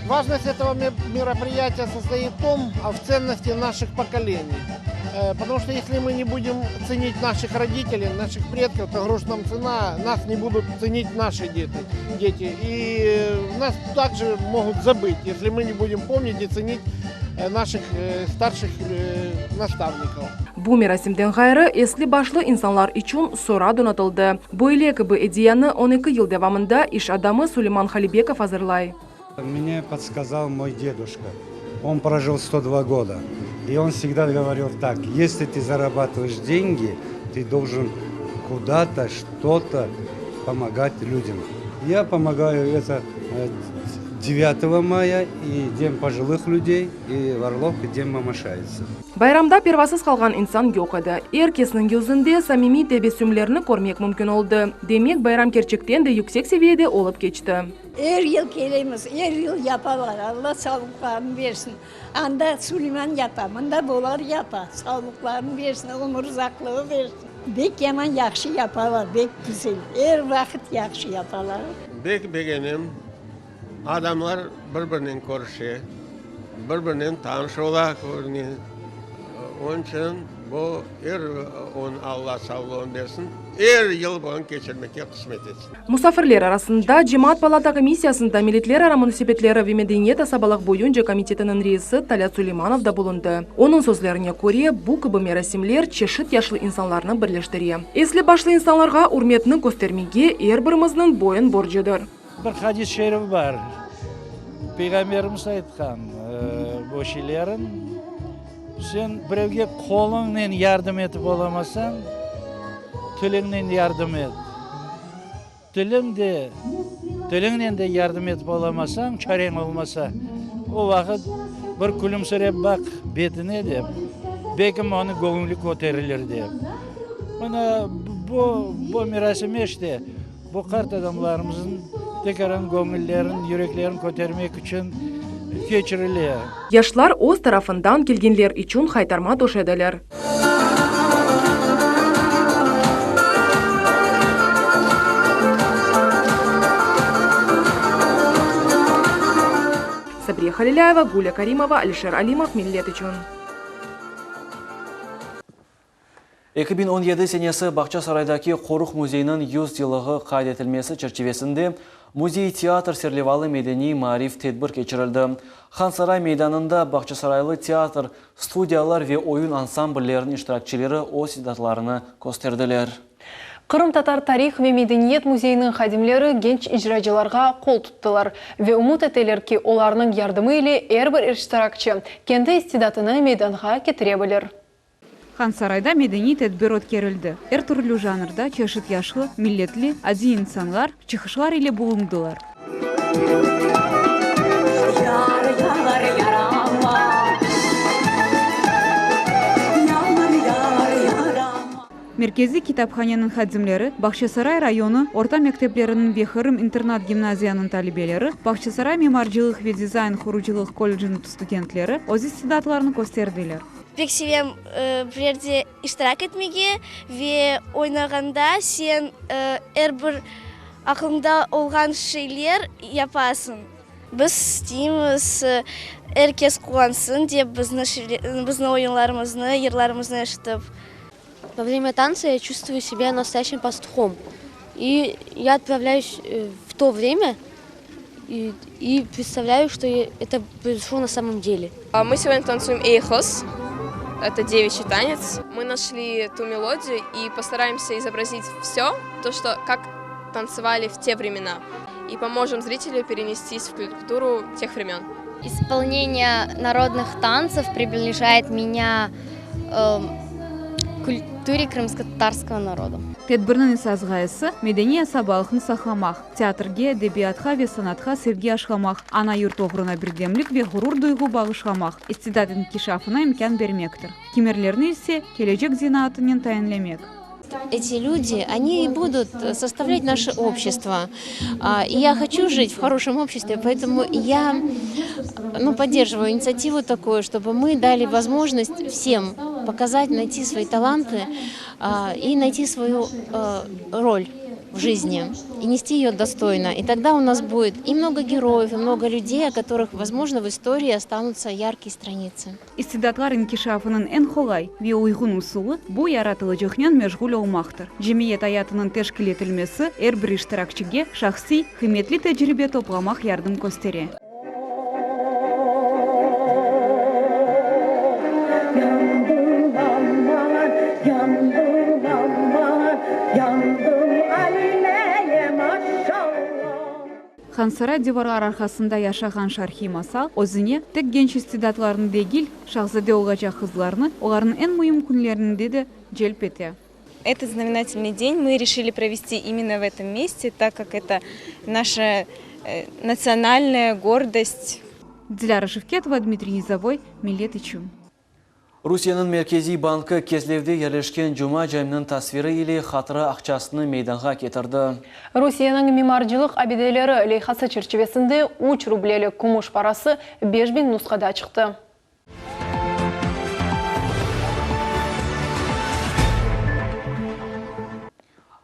Важность этого мероприятия состоит в том, в ценности наших поколений. Потому что если мы не будем ценить наших родителей, наших предков, то грош нам цена, нас не будут ценить наши дети. И нас также могут забыть, если мы не будем помнить и ценить наших старших наставников. Bu merasimden ğayrı, esli-başlı insanlar içün sora donatıldı. Böyle kibi ediyanı on eki yıl devamında iş adamı Suleyman Halibekov azırlay. Мне подсказал мой дедушка. Он прожил 102 года. И он всегда говорил так, если ты зарабатываешь деньги, ты должен куда-то, что-то помогать людям. Я помогаю это 9 мая и День пожилых людей, и в Орловке День Мамашаицы. Bayramda pervasız qalğan insan yoq edi. Er kesniñ yüzünde samimiy tebessümlerni körmek mümkün oldı. Demek, bayram kerçekten de yüksek seviyede olıp keçti. Er yıl kelemiz, er yıl yapalar, Alla sağlıqlarını bersin. Anda Suleyman yapa, mında bular yapa, sağlıqlarını bersin, ömür uzaqlığı bersin. Bek yaman yahşı yapalar, bek güzel, er vaqıt yahşı yapalar. Bek begenem, adamlar bir-birinen körüşe, bir-birinen tanış ola, körüne. Onıñ içün bu er, Alla sağlığını bersin, er yıl bunı keçirmege qısmet etsin. Musafirler arasında Cemaat palata komissiyasında milletlerara munasebetleri ve medeniyet asabalıq boyunca komitetiniñ reisi Talât Suleymanov da bulundı. Onıñ sözlerine köre, bu kibi merasimler çeşit yaşlı insanlarnı birleştire. Esli-başlı insanlarğa ürmetni köstermege er birimizniñ boyun borcudır. Bir hadis şerif bar, Peyğamberimiz aytqan bu şeylerin, Sen birevge qoluñnen yardım etip olamasañ, tiliñnen yardım et. Tiliñ de, tiliñnen de yardım etip olamasañ, çareñ olmasa, o vaqıt bir külümsirep baq betine dep, belkim onıñ göñlü köterilir dep. Mına bu, bu merasim işte. Bu qart adamlarımıznıñ tekaran göñüllerin, yüreklerin kötermek içün keçirile. Yaşlar öz tarafından kelgenler içün haytarma töşediler. Sabriye Halilâyeva, Gulya Karimova, Alişer Alimov, Millet içün. 2017 senesi Bağçasaraydaki Qoruq müzeyiniñ 100 yıllığı qayd etilmesi çerçivesinde Müzey-teatr serlevalı medeniy-maarif tedbir keçirildi. Hansaray meydanında bağçasaraylı teatr, studiyalar ve oyun ansamblleriniñ iştirakçileri öz istidatlarını kösterdiler. Qırımtatar tarih ve medeniyet müzeyiniñ hadimleri genç icracılarğa qol tuttılar ve ümüt eteler ki, olarnıñ yardımı ile er bir iştirakçi kendi istidatını meydanğa ketire bilir. Hansarayda medeniy tedbir ötkerildi. Er türlü janrda çeşit yaşlı, milletli, adiy insanlar çıqışlar ile bulundılar. Merkeziy kitaphaneniñ hadimleri, Bağçasaray rayonı orta mektepleriniñ ve Qırım internat-gimnaziyanıñ talebeleri, Bağçasaray mimarcılıq ve dizayn qurucılıq kolleciniñ studentleri öz istidatlarını kösterdiler. Pek sevem bir yerde iştirak etmege ve oynağanda sen er bir aqlıñda olğan şeyler yapasıñ. Biz isteymiz, er kes quvansın dep bizni, bizni oyunlarımıznı, yırlarımıznı eşitip. Во время танца я чувствую себя настоящим пастухом. И я отправляюсь в то время и, и представляю, что это произошло на самом деле. Мы сегодня танцуем Ey qız. Это девичий танец. Мы нашли ту мелодию и постараемся изобразить все, то, что как танцевали в те времена. И поможем зрителю перенестись в культуру тех времен. Исполнение народных танцев приближает меня э, к культуре крымско-татарского народа. Tedbirniñ esas ğayesi, medeniy asabalıqnı saqlamaq, teatrge, edebiyatqa ve sanatqa sevgi aşlamaq, ana yurt oğruna birdemlik ve ğurur duyğu bağışlamaq, istidat inkişafına imkân bermektir. Kimerlerni ise, kelecek zenaatınen tayinlemek. Эти люди, они и будут составлять наше общество. И я хочу жить в хорошем обществе, поэтому я ну, поддерживаю инициативу такую, чтобы мы дали возможность всем показать, найти свои таланты и найти свою роль в жизни и нести ее достойно. И тогда у нас будет и много героев, и много людей, о которых, возможно, в истории останутся яркие страницы. İstidatlar inkişafınıñ eñ qolay ve uyğun usulı, bu yaratılıcıqnen meşğul olmaqtır. Cemiyet ayatınıñ teşkil etilmesi er bir iştirakçige şahsiy, qıymetli tecribe toplamaq yardım köstere. Hansaray divarlar arqasında yaşağan şarhiy masal özüne tek genç istidatlarnı degil, şahzade olacaq qızlarnı olarnıñ eñ müim künlerinde de celp ete. Этот знаменательный день мы решили провести именно в этом месте, так как это наша национальная гордость. Dilâra Şevketova, Dmitriy Nizovoy, Millet içün. Rusiyeniñ Merkeziy bankı Kezlevde yerleşken Cuma caminiñ tasviri ile hatıra aqçasını meydanğa ketirdi. Rusiyeniñ mimarcılıq abideleri leyhası çerçivesinde üç rublelik kümüş parası 5000 nusqada çıqtı.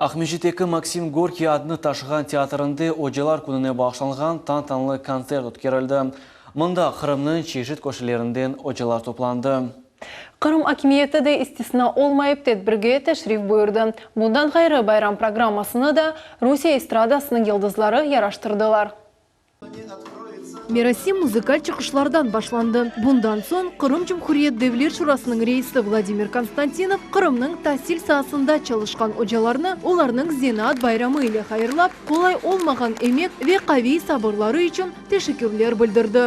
Aqmescitteki Maksim Gorkiy adını taşığan teatrinde Ocalar kününe bağışlanğan tantanalı kontsert ötkerildi. Mında Qırımnıñ çeşit köşelerinden ocalar toplandı. Qırım akimiyeti de istisna olmayıp tedbirge teşrif buyurdı. Bundan ğayrı bayram programmasını da Rusiye estradasınıñ yıldızları yaraştırdılar. Merasim muzıkal çıqışlardan başlandı. Bundan soñ Qırım Cumhuriyet Devlet Şurasınıñ reisi Vladimir Konstantinov Qırımnıñ tasil saasında çalışqan ocalarnı olarnıñ zenaat bayramı ile hayırlap, qolay olmağan emek ve qaviy sabırları içün teşekkürler bildirdi.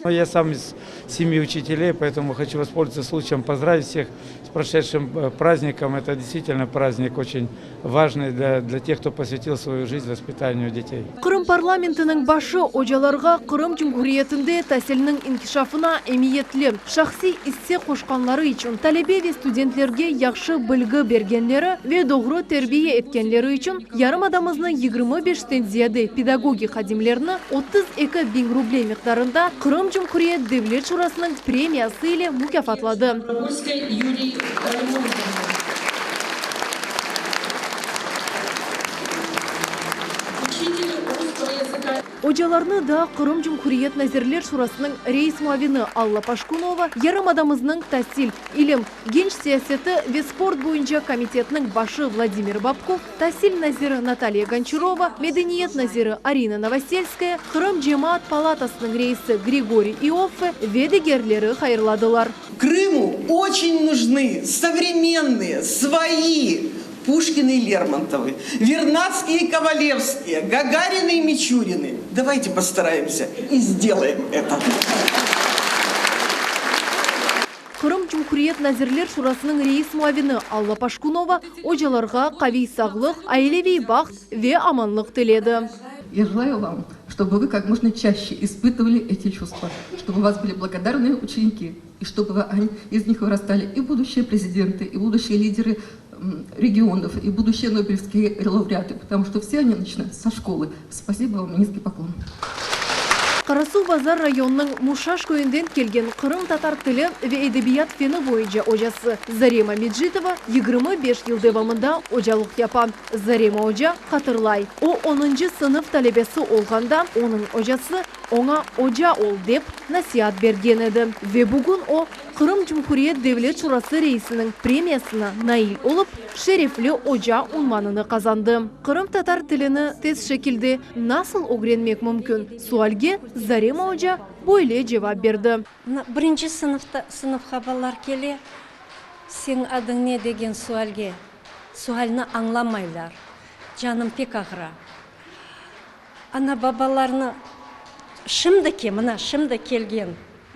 Я сам из семьи учителей, поэтому хочу воспользоваться случаем поздравить всех с прошедшим э, праздником. Это действительно праздник очень важный для, для тех, кто посвятил свою жизнь воспитанию детей. Qırım parlamentiniñ başı ocalarğa Qırım Cumhuriyetinde tasilniñ inkişafına emiyetli şahsiy isse qoşqanları içün, talebe ve studentlerge yahşı bilgi bergenleri ve doğru terbiye etkenleri içün yarımadamıznıñ 25-ten ziyade pedagogik hadimlerini 32 biñ ruble miqdarında Qırım Cumhuriyet Devlet Şurasınıñ premiyası ile mukâfatladı. Ocalarnı da Qırım Cumhuriyet Nazirler Şurasınıñ reis muavini Alla Paşkunova, yarımadamıznıñ tasil, ilim, genç siyaseti ve sport boyunca komitetniñ başı Vladimir Bobkov, tasil naziri Natalya Gonçarova, medeniyet naziri Arina Novoselskaya, Qırım cemaat palatasınıñ reisi Grigoriy İoffe ve digerleri hayırladılar. Крыму очень нужны современные, свои Пушкины и Лермонтовы, Вернадские и Ковалевские, Гагарины и Мичурины. Давайте постараемся и сделаем это. Qırım Cumhuriyet Nazirler Şurasınıñ reis muavini Alla Paşkunova ocalarğa qaviy sağlıq, aileviy baht ve amanlıq tiledi. Я желаю вам, чтобы вы как можно чаще испытывали эти чувства, чтобы у вас были благодарные ученики, и чтобы из них вырастали и будущие президенты, и будущие лидеры. регионов, и будущие нобелевские лауреаты, потому что все они начинают со школы. Спасибо вам, низкий поклон. Qarasuvbazar rayonınıñ Muşaş köyünden kelgen qırımtatar tili ve edebiyat feni boyunca ocası Zarema Mecitova 25 yıl devamında ocalıq yapa. Zarema oca hatırlay, o onuncı sınıf talebesi olğanda onıñ ocası oña oca ol dep nasiat bergen edi ve bugün o Qırım Cumhuriyet Devlet Şurası reisiniñ premiyasına nail olıp, Şerefli oca unvanını qazandı. Qırımtatar tilini tez şekilde nasıl ögrenmek mümkün? Sualge Zarema oca böyle cevap berdi. Mına, birinci sınıfta, sınıfqa balalar kele, Seniñ adıñ ne? degen sualge, sualni añlamaylar. Canım pek ağıra. Ana-babalarnı şimdiki, mına, şimdi kelgen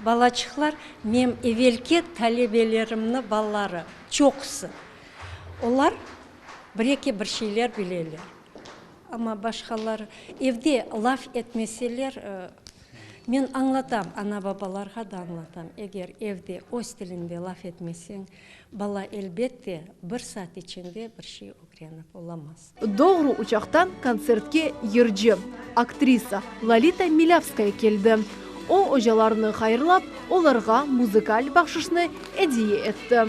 balaçıqlar menim evelki talebelerimni balaları, çoqusı. Olar bir-eki bir şeyler bileler. Amma başqaları evde laf etmeseler, men añlatam, ana-babalarğa da añlatam, eger evde öz tilinde laf etmeseñ, bala elbette bir saat içinde bir şey ögrenip olamaz. Doğru uçaqtan kontsertke yırcı, aktrisa Lolita Milâvskaya keldi. O, ocalarnı hayırlap, olarğa muzıkal bahşışnı ediye etti.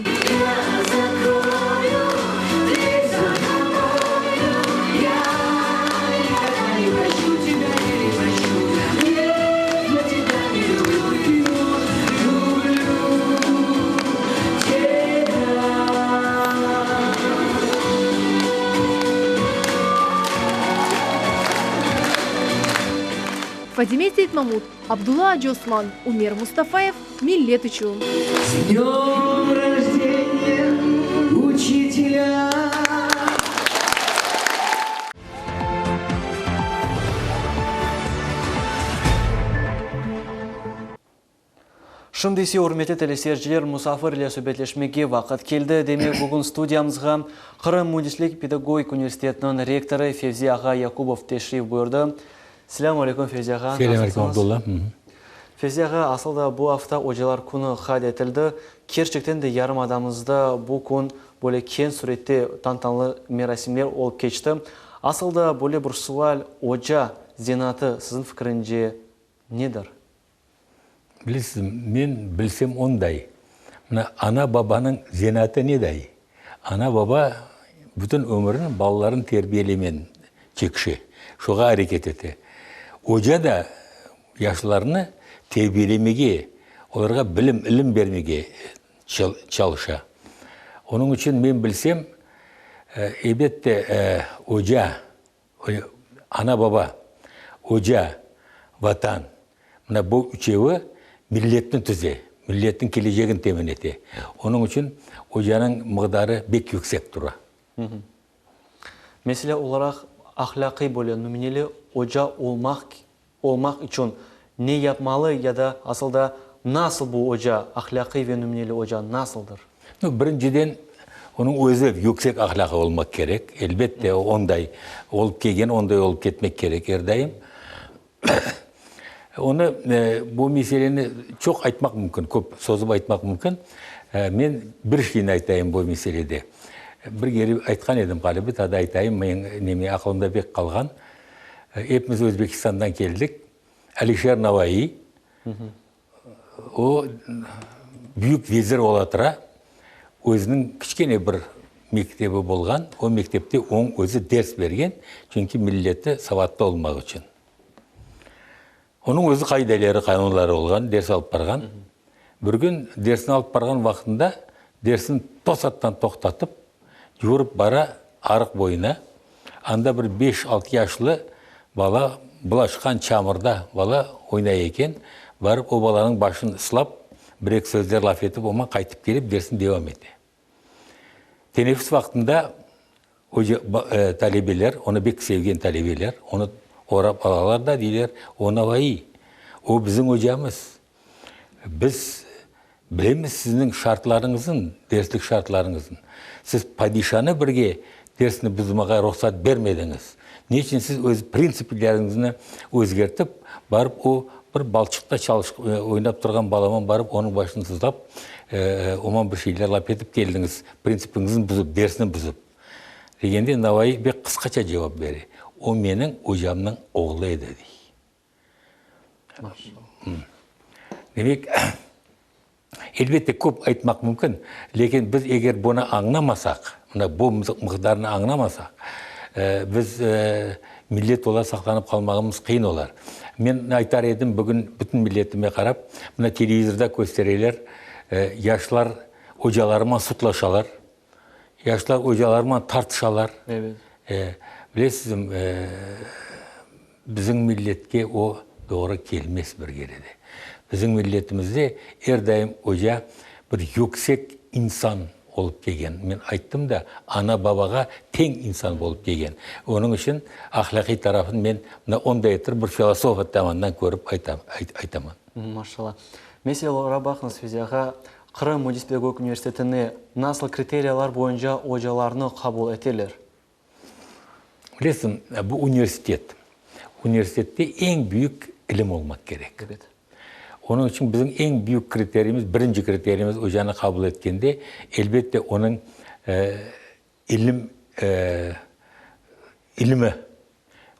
Fadime Seytmamut, Abdulla Acıosman, Umer Mustafayev, Millet içün. S dnöm rojdeniya, uçitelâ! Şimdi ise, ürmetli teleseyirciler, musafir ile subetleşmege vaqıt keldi. Demek, bugün studiyamızğa Qırım müendislik pedagogik universitetiniñ rektorı Fevzi ağa Yakubov teşrif buyurdı. Selâmü aleyküm, Fevzi ağa. Selâm aleyküm, Abdulla. Fevzi ağa, asıl da bu afta Ocalar künü qayd etildi. Kerçekten de yarımadamızda bu kün böyle keñ sürette tantanalı merasimler olıp keçti. Asıl da böyle bir sual, oca zenaatı siziñ fikrince nedir? Bilesiz, men bilsem onday, mına ana-babanıñ zenaatı neday? Ana-baba bütün ömürini balalarını terbiyelemen çekişe, şoğa areket ete. Oca da yaşlarnı terbiyelemege, olarğa bilim, ilim bermege çalışa. Onıñ içün men bilsem, elbette, oca Ana-baba, oca, Vatan, mına bu üçevi milletni tüze, milletniñ kelecegini temin ete. Onıñ içün ocanıñ mıqdarı bek yüksek tura. Mesele olaraq, ahlâqiy böyle nümüneli oca olmaq olmaq içün ne yapmalı ya da asıl da nasıl bu oca, ahlâqiy ve nümüneli oca nasıldır? Nu, birinciden, onıñ özü yüksek ahlâqı olmaq kerek. Elbette, o onday olıp kelgen, onday olıp ketmek kerek er daim. Onı, bu meseleni çoq aytmaq mümkün, köp sozıp aytmaq mümkün. Men bir şeyni aytayım bu meselede. Bir kere aytqan edim ğaliba, taa da aytayım, menim neme aqılımda bek qalğan. Epimiz Özbekistandan keldik. Alişer Navaiy, o büyük vezir ola tura, özüniñ kiçkene bir mektebi bolğan, o mektepte oñ özü ders bergen, çünki milleti savatlı olmaq içün. Onıñ özü qaideleri, qanunları olğan, ders alıp barğan. Bir kün dersini alıp barğan vaqtında dersini tosattan toqtatıp, yürip bara arıq boyuna. Anda bir beş-altı yaşlı bala bulaşqan çamurda bala oynay eken. Barıp o balanıñ başını ıslap, bir-eki sözler laf etip, oman qaytıp kelip dersini devam ete. Teneffüs vaqtında oca, talebeler, onı bek sevgen talebeler, onı orap alalar da, deyler, O Navaiy, o bizim ocamız. Biz bilemiz sizniñ şartlarıñıznı, derslik şartlarıñıznı. Siz padişanı birge dersni buzmağa ruhsat bermediñiz. Ne içün siz öz printsipleriñizni özgertip, barıp o. Bir balçıqta çalış, oynap turğan balaman barıp, onıñ başını sızlap, oman bir şeyler laf etip keldiñiz, printsipiñizni buzıp, dersni buzıp. Degende Navaiy bek qısqaça cevap bere, O meniñ ocamnıñ oğlu edi, dey. Demek, elbette, köp aytmaq mümkün, lâkin biz eger bunı añlamasaq, mına bu miqdarnı añlamasaq, biz millet olaraq saqlanıp qalmağımız qıyın olar. Men aytar edim, bugün bütün milletime qarap, mına televizorda köstereler, yaşlar ocalarıman sudlaşalar, Yaşlar ocalarman tartışalar. Evet. Bilesizmi, bizim milletke o doğru kelmez bir kere de. Bizim milletimizde er daim oca bir yüksek insan olıp kelgen. Men ayttım da, ana-babağa teñ insan bolıp kelgen. Onıñ içün ahlâqiy tarafını men mına onday ettirip bir filosofiya tamandan körip aytaman. Maşallah. Mesele olaraq baqıñız, Fevzi ağa, Qırım müendis-pedagogik universitetine nasıl kriteriyalar boyunca ocalarnı qabul eteler? Bilesiñ, bu universitet. Universitette eñ büyük ilim olmaq kerek. Ebet. Onıñ içün bizim eñ büyük kriteriyimiz, birinci kriteriyimiz ocanı qabul etkende, elbette, onıñ İlim, ilimi,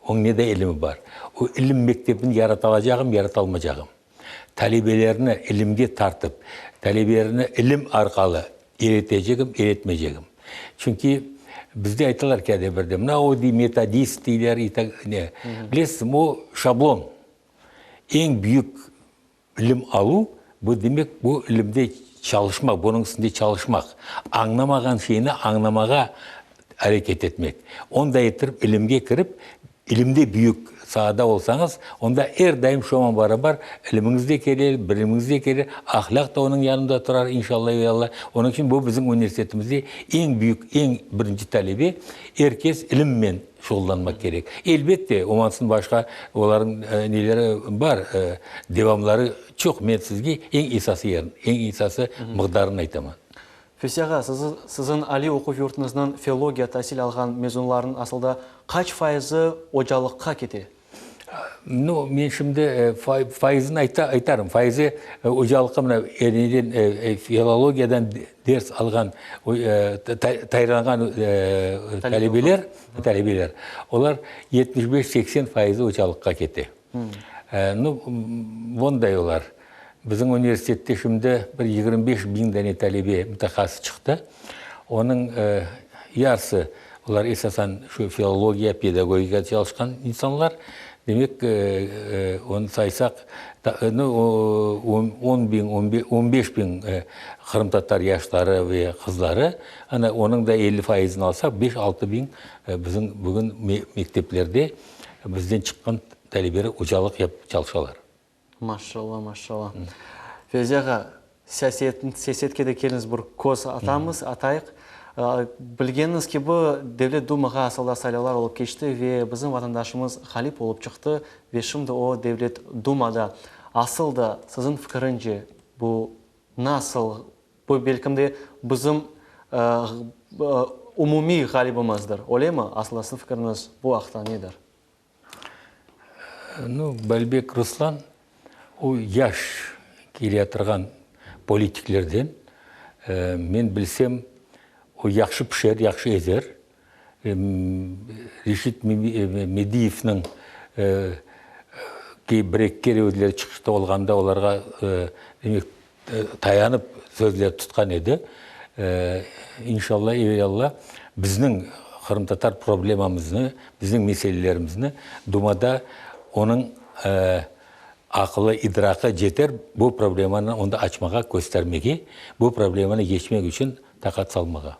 onıñ nede ilimi bar? O ilim mektebini yaratalacağım, yaratalmacağım. Talebelerni ilimge tartıp, talebelerni ilim arqalı iretecegim, iretmeycegim. Çünki bizde aytalar ki, ade birde, mına o dey metodist deyler, ne. Bilesiz, o şablon. Eñ büyük İlim aluv, bu demek, bu ilimde çalışmaq, bunıñ üstünde çalışmaq, añlamağan şeyni añlamağa areket etmek. Onday ettirip ilimge kirip, ilimde büyük saada olsañız, onda er daim şoña barabar ilimiñiz de kelir, bilimiñiz de kelir, ahlâq da onıñ yanında turar, inşalla, evelâ. Onıñ içün bu bizim universitetimizde eñ büyük, eñ birinci talebe, er kes ilimmen şuğullanmaq kerek. Elbette, omansın başqa olarnıñ neleri bar, devamları çoq. Men sizge eñ esası yerin, eñ esası mıqdarını aytaman. Fevzi ağa, siziñ aliy oquv yurtuñıznıñ filologiya tasil alğan mezunlarınıñ asılda qaç fayızı ocalıqqa kete? Nu, men şimdi fayızını aytarım. Fayızı ocalıqqa mına neden, filologiyadan ders alğan, tayarlanğan talebeler, talebeler, olar 75, 80 fayızı ocalıqqa kete. Nu, bonday olar. Bizim universitette şimdi bir 25 biñ dane talebe, mütehassıs çıqtı. Onıñ yarısı, olar esasen şu filologiya, pedagogikada çalışqan insanlar. Demek, onı saysaq, on biñ, on beş biñ qırımtatar yaşları ve qızları, ana, onıñ da 50 fayızını alsaq, beş-altı biñ bizim bugün mekteplerde bizden çıqqan talebeler ocalıq yapıp çalışalar. Maşallah, maşallah. Fevzi ağa, siyaset, siyasetke de keliñiz bir köz atamız, atayıq. Bilgeniñiz kibi, Devlet Dumağa asılda saylavlar olıp keçti ve bizim vatandaşımız ğalip olıp çıqtı ve şimdi o Devlet Dumada. Asıl da, siziñ fikirince, bu nasıl, bu belkim de bizim umumiy ğalibimizdir, öylemi? Asılda siziñ fikiriñiz bu aqta nedir? Nu, Balbek Ruslan, o yaş keleyatırğan politiklerden. Men bilsem, o yahşı pişer, yahşı ezer. Reşit Mediyevniñ ki bir-eki kere özleri çıqışta olğanda olarğa, demek, tayanıp sözler tutqan edi. İnşalla, evelâlla, bizniñ qırımtatar problemamıznı, bizniñ meselelerimizni Dumada onıñ aqılı, idraqı ceter, bu problemanı onda açmağa, köstermege, bu problemanı yeçmek içün taqat salmağa.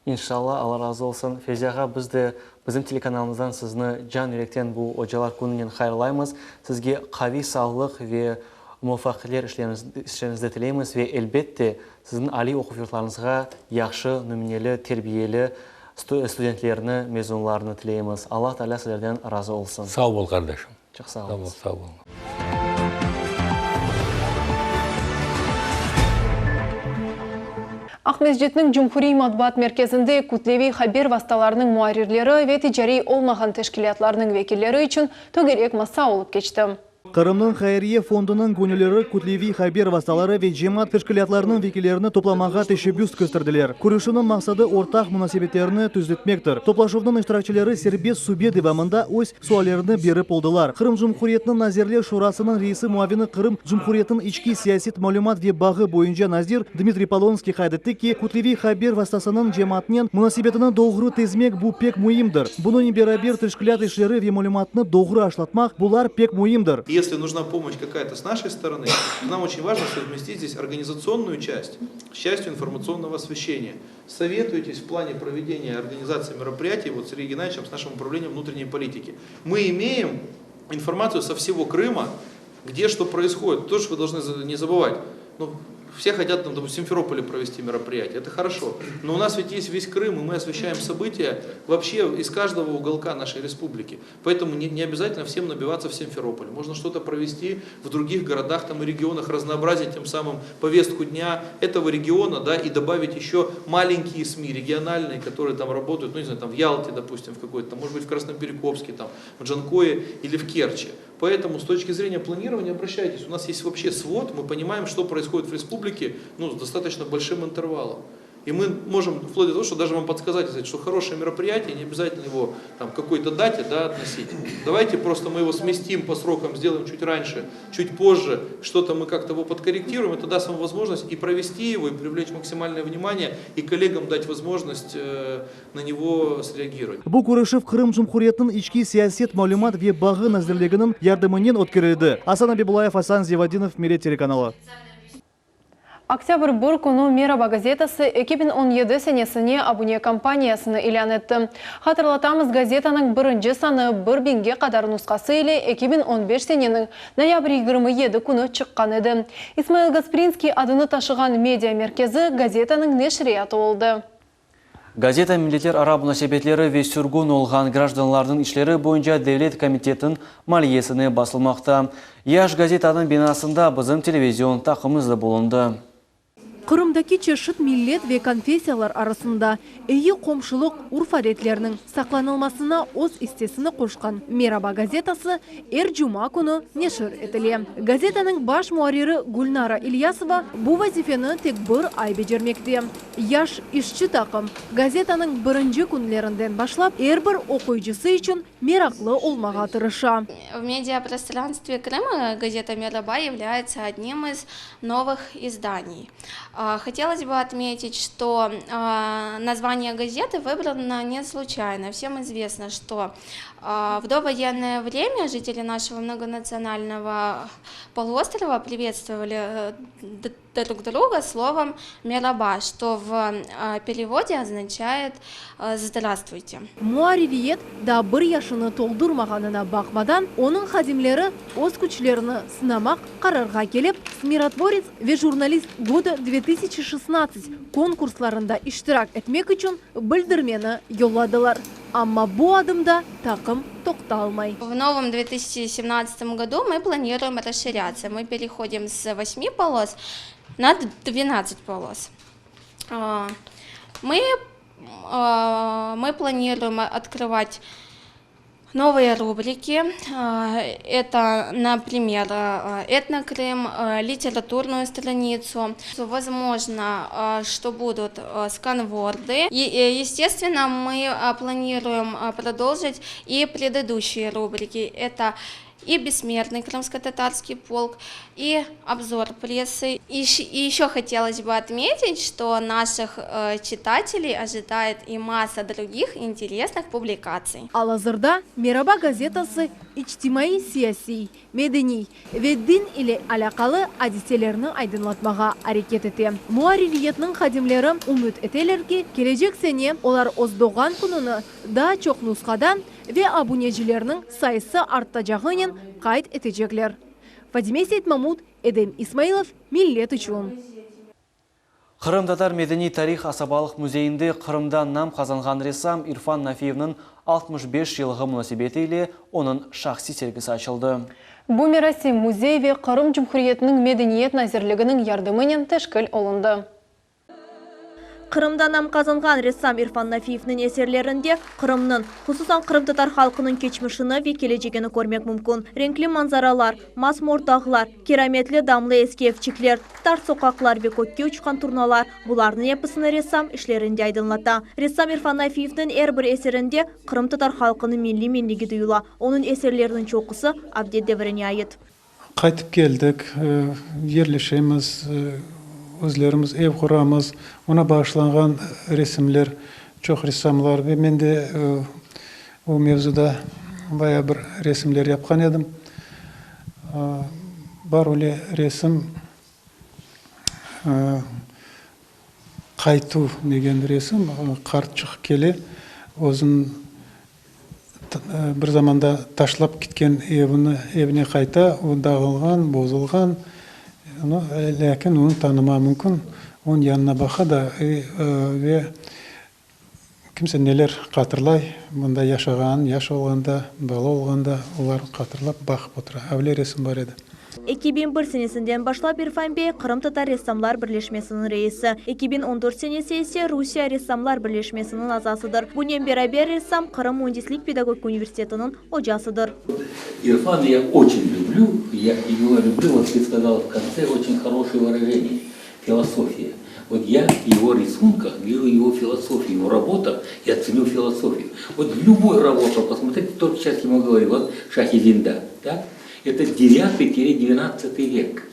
İnşallah, Alla razı olsun. Fevzi ağa, biz de bizim telekanalımızdan sizni can yürekten bu Ocalar kününen hayırlaymız. Sizge qaviy sağlıq ve muvafaqiyetler işleriñizde tileymiz ve elbette, siziñ aliy oquv yurtlarıñızğa yahşı, nümüneli, terbiyeli studentlerni, mezunlarnı tileymiz. Alla Taalâ sizlerden razı olsun. Sağ bol, qardaşım. Çoq sağ oluñız. Sağ bol, sağ bol. Aqmescitniñ Cumhuriy matbuat merkezinde kütleviy haber vastalarınıñ muarrirleri ve ticariy olmağan teşkilâtlarnıñ vekilleri içün tögerek masa olıp keçti. Qırımnıñ hayriye fondunıñ göñülleri kütleviy haber vastaları ve cemaat teşkilâtlarınıñ vekillerini toplamağa teşebbüs kösterdiler. Körüşüvniñ maqsadı ortaq munasebetlerni tüzetmektir. Toplaşuvnıñ iştirakçileri serbest subet devamında öz suallerini berip oldılar. Qırım Cumhuriyetiniñ Nazirler Şurasınıñ reisi muavini Qırım Cumhuriyetiniñ içki siyaset malümat ve bağı boyunca nazir Dmitriy Polonskiy qayd etti ki, kütleviy haber vastasınıñ cemaatnen munasebetini doğru tizmek bu pek müimdir. Bunıñ beraber teşkilât işleri ve malümatnı doğru aşlatmaq, bular pek müimdir. Esli nujna pomoşç kakaya-to s našey storony, to nam oçen vajno sovmestить zdes organizatsiyonnuyu çast s çastyu informatsionnogo osveşçeniya. Sovetuytes v plane provedeniya organizatsiyi meropriyatiy vot s Sergey Gennadyeviçem, s našim upravleniем vnutrenniy politiki. Mı imeem informatsiyu so vsego Krıma, gde çto proishodit. Tozh vı dolžnı ne zabıvat. Nu, vse hotят tam, dopustim, v Simferopole provesti meropriyatiye, eto horoşo. No u nas ved est ves Krım, i mı osveşçaem sobıtiya voobşe iz každogo ugolka našey respubliki. Poetomu ne ne obязательно vsem nabivat'sya v Simferopol. Mojno çto-to provesti v drugih gorodah tam i regionah, raznoobrazit tem samım povestku dnâ etogo regiona, da, i dobavit eşö malenkiye SMI, regionalnıye, kotorıye tam rabotayut, nu, ne znayu, tam v Yalte, dopustim, v kakoy-to tam, možet bıt, v Krasnoperekopske, tam, v Džankoye ili v Kerçi. Poetomu s toçki zreniya planirovaniya obraşçaytes, u nas est voobşe svod, mı ponimaem, çto proishodit v respublike, nu, s dostatoçno bolşim intervalom. И мы можем вплоть до того, что даже вам подсказать, сказать, что хорошее мероприятие, не обязательно его там, к какой-то дате да, относить. Давайте просто мы его сместим по срокам, сделаем чуть раньше, чуть позже, что-то мы как-то его подкорректируем, это даст вам возможность и провести его, и привлечь максимальное внимание, и коллегам дать возможность э, на него среагировать. Bu körüşüv Qırım Cumhuriyetiniñ içki siyaset, malümat ve bağı nazirliginiñ yardımınen ötkerildi. Asan Abibullayev, Asan Zevadinov, Millet telekanalı. Oktâbr bir künü Meraba gazetası 2017 senesine abune kampaniyasını ilân etti. Hatırlatamız, gazetanıñ birinci sanı bir biñge qadar nusqası ile 2015 seneniñ noyabr 27 künü çıqqan edi. İsmail Gasprinskiy adını taşığan media merkezi gazetanıñ neşriyatı oldı. Gazeta Milletlerara munasebetleri ve sürgün olğan grajdanlarnıñ işleri boyunca devlet komitetiniñ maliyesine basılmaqta. Yaş gazetanıñ binasında bizim televizion taqımız da bulundı. Qırımdaki çeşit millet ve konfessiyalar arasında eyi qomşulıq urf-adetleriniñ saqlanılmasına öz issesini qoşqan Meraba gazetası er cuma künü neşir etile. Gazetanıñ baş muarriri Gülnara İlyasova bu vazifeni tek bir ay becermekte. Yaş işçi taqım, gazetanıñ birinci künlerinden başlap er bir oquyıcısı içün meraqlı olmağa tırışa. V mediaprostranstve Krıma gazeta Meraba является одним из новых изданий. Хотелось бы отметить, что название газеты выбрано не случайно. Всем известно, что в довоенное время жители нашего многонационального полуострова приветствовали друг друга словом «мераба», что в переводе означает «здравствуйте». Muarririyet daa bir yaşını toldurmağanına baqmadan, onıñ hadimleri öz küçlerini sınamaq qararğa kelip, Mirotvorets ve Jurnalist goda 2016 konkurslarında iştirak etmek içün bildirmeni yolladılar. Amma bu adımda taqım toqtalmay. В новом 2017 году мы планируем расширяться. Мы переходим с восьми полос на 12 полос. Мы, мы планируем открывать новые рубрики. Это, например, Этнокрым, литературную страницу. Возможно, что будут сканворды. И, естественно, мы планируем продолжить и предыдущие рубрики. Это и Бессмертный крымско-татарский полк, и обзор прессы. И еще хотелось бы отметить, что наших читателей ожидает и масса других интересных публикаций. Al-azırda Meraba gazetası içtimaiy-siyasiy, medeniy ve din ile alâqalı adiselerni aydınlatmağa areket ete. Muarririyetniñ hadimleri ümüt eteler ki, kelecek sene olar öz doğğan kününi daa çoq nusqadan ve abunecilerniñ sayısı artacağınen qayd etecekler. Fadime Seytmamut, Edem İsmailov, Millet içün. Qırımtatar medeniy-tarih asabalıq müzeyinde Qırımda nam qazanğan ressam İrfan Nafiyevniñ 65 yıllığı munasebeti ile onıñ şahsiy sergisi açıldı. Bu merasim müzey ve Qırım Cumhuriyetiniñ Medeniyet nazirliginiñ yardımınen teşkil olundı. Qırımda nam qazanğan ressam İrfan Nafiyevniñ eserlerinde Qırımnıñ, hususan qırımtatar halqınıñ keçmişini ve kelecegini körmek mümkün. Renkli manzaralar, mas-mor dağlar, kirametli damlı eski evçikler, tar soqaqlar ve kökke uçqan turnalar, bularnıñ episini ressam işlerinde aydınlata. Ressam İrfan Nafiyevniñ er bir eserinde qırımtatar halqınıñ milliy menligi duyula. Onıñ eserleriniñ çoqusı Avdet devrine ait. Qaytıp keldik, yerleşemiz, özlerimiz ev quramız. Oña bağışlanğan resimler, çoq ressamlar ve men de o mevzuda bayağı bir resimler yapqan edim. Bar öyle resim, Qaytuv degen resim, qartçıq kele, özüniñ Bir zamanda taşlap ketken evini, evine qayta, o dağılğan, bozulğan, lâkin onı tanıma mümkün. Onıñ yanına baqa da ve kimse neler hatırlay, mında yaşağanın, yaş olğanda, bala olğanda, olarnı hatırlap baqıp otura. Avle resim bar edi. 2001 senesinden başlap İrfan bey Qırımtatar ressamlar birleşmesiniñ reisi, 2014 senesi ise Rusiye ressamlar birleşmesiniñ azasıdır. Bunen beraber ressam Qırım müendislik-pedagogika universitetiniñ ocasıdır. İrfana я очень люблю, я его люблю, вот ты сказала в конце очень хорошее выражение, философия. Вот я в его рисунках вижу его философию, его работах я ценю философию. Вот в любой работе, посмотрите, только сейчас ему говорю, вот Шахи-Зинда, да? Это 9-12 век,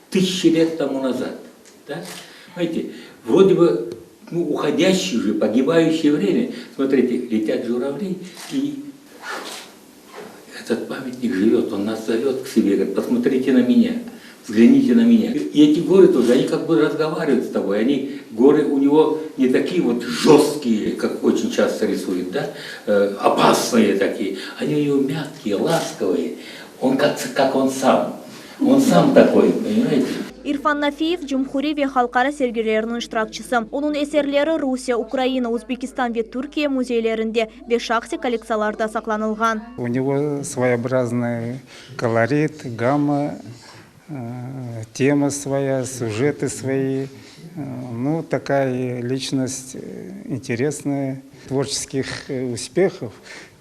тысячи лет тому назад. Да? Знаете, вроде бы ну, уходящее уже, погибающее время. Смотрите, летят журавли, и этот памятник живет, он нас зовет к себе, говорит, посмотрите на меня, взгляните на меня. И эти горы тоже, они как бы разговаривают с тобой, они, горы у него не такие вот жесткие, как очень часто рисуют, да, э, опасные такие, они у него мягкие, ласковые, он как, как он сам, он сам такой, понимаете? İrfan Nafiyev cumhuriy ve halqara sergileriniñ iştirakçisi. Onıñ eserleri Rusiye, Ukraina, Özbekistan ve Türkiye müzeylerinde ve şahsiy kollektsiyalarda saqlanılğan. У него своеобразный колорит, гамма, тема своя, сюжеты свои. Ну, такая личность интересная, творческих успехов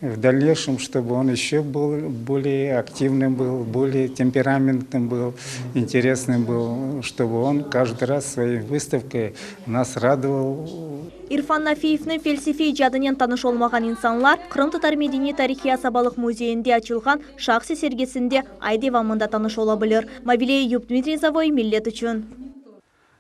в дальнейшем, чтобы он еще был более активным был, более темпераментным был, интересным был, чтобы он каждый раз своей выставкой нас радовал. İrfan Nafiyevniñ felsefiy icadınen tanış olmağan insanlar Qırımtatar medeniy-tarihiy asabalıq müzeyinde açılğan şahsiy sergisinde ay devamında tanış ola bilir. Mavile Eyüp, Dmitriy Zavoy, Millet içün.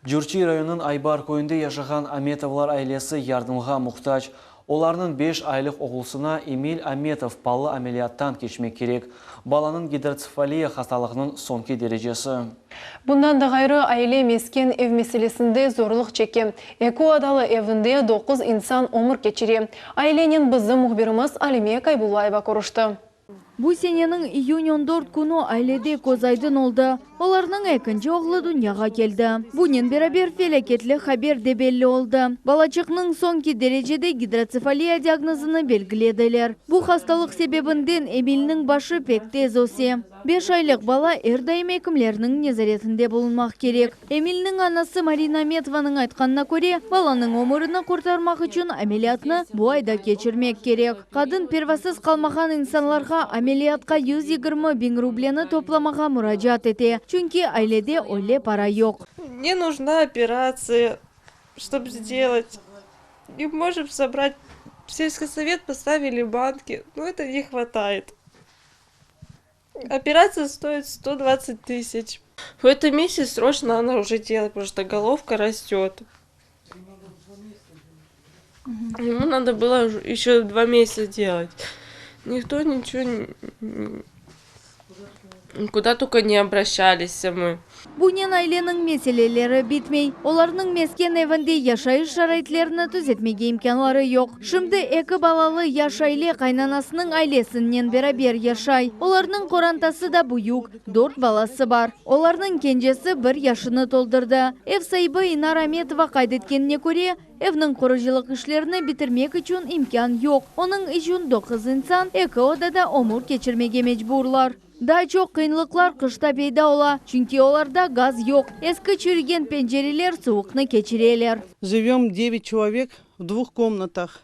Cürçi rayonınıñ Aybar köyünde yaşağan Ametovlar ailesi yardımğa muhtac. Olarnıñ beş aylıq oğulsına Emil Ametov paalı ameliyattan keçmek kerek. Balanıñ gidrotsefaliya hastalığınıñ soñki derecesi. Bundan da ğayrı, aile mesken ev meselesinde zorluq çeke. Eki odalı evinde doquz insan ömür keçire. Ailenen bizim mühbirimiz Alime Kaybullayeva körüşti. Bu seneniñ iyün on dört künü ailede köz aydın oldı, olarnıñ ekinci oğlu dünyağa keldi. Bunen beraber felâketli haber de belli oldı, balaçıqnıñ soñki derecede gidrotsefaliya diagnozını belgilediler. Bu hastalıq sebebinden Emilniñ başı pek tez öse. Beş aylıq bala er daim ekimlerniñ nezaretinde bulunmaq kerek. Emilniñ anası Marina Ametovanıñ aytqanına köre, balanıñ ömürini qurtarmaq içün ameliyatnı bu ayda keçirmek kerek. Qadın pervasız qalmağan insanlarğa ameliyatqa 120 biñ rubleni toplamağa muracaat ete, çünki ailede öyle para yoq. Мне нужна операция, чтоб сделать. Не можем собрать. В сельский совет поставили банки, но это не хватает. Операция стоит 120 тысяч. В этом месяце срочно надо уже делать, потому что головка растет. Ему надо было еще два месяца делать. Никто ничего, куда только не обращались мы. Bunen aileniñ meseleleri bitmey. Olarnıñ mesken evinde yaşayış şaraitlerini tüzetmege imkânları yoq. Şimdi eki balalı yaş aile qaynanasınıñ ailesinen beraber yaşay. Olarnıñ qorantası da büyük, dört balası bar. Olarnıñ kencesi bir yaşını toldurdı. Ev saibi İnara Ametova qayd etkenine köre, evniñ qurucılıq işlerini bitirmek içün imkân yoq. Onıñ içün doquz insan eki odada ömür keçirmege mecburlar. Daa çoq qıyınlıqlar qışta peyda ola, çünki olarda gaz yoq, eski çürügen pencereler suvuqnı keçireler. Живем девять человек в двух комнатах.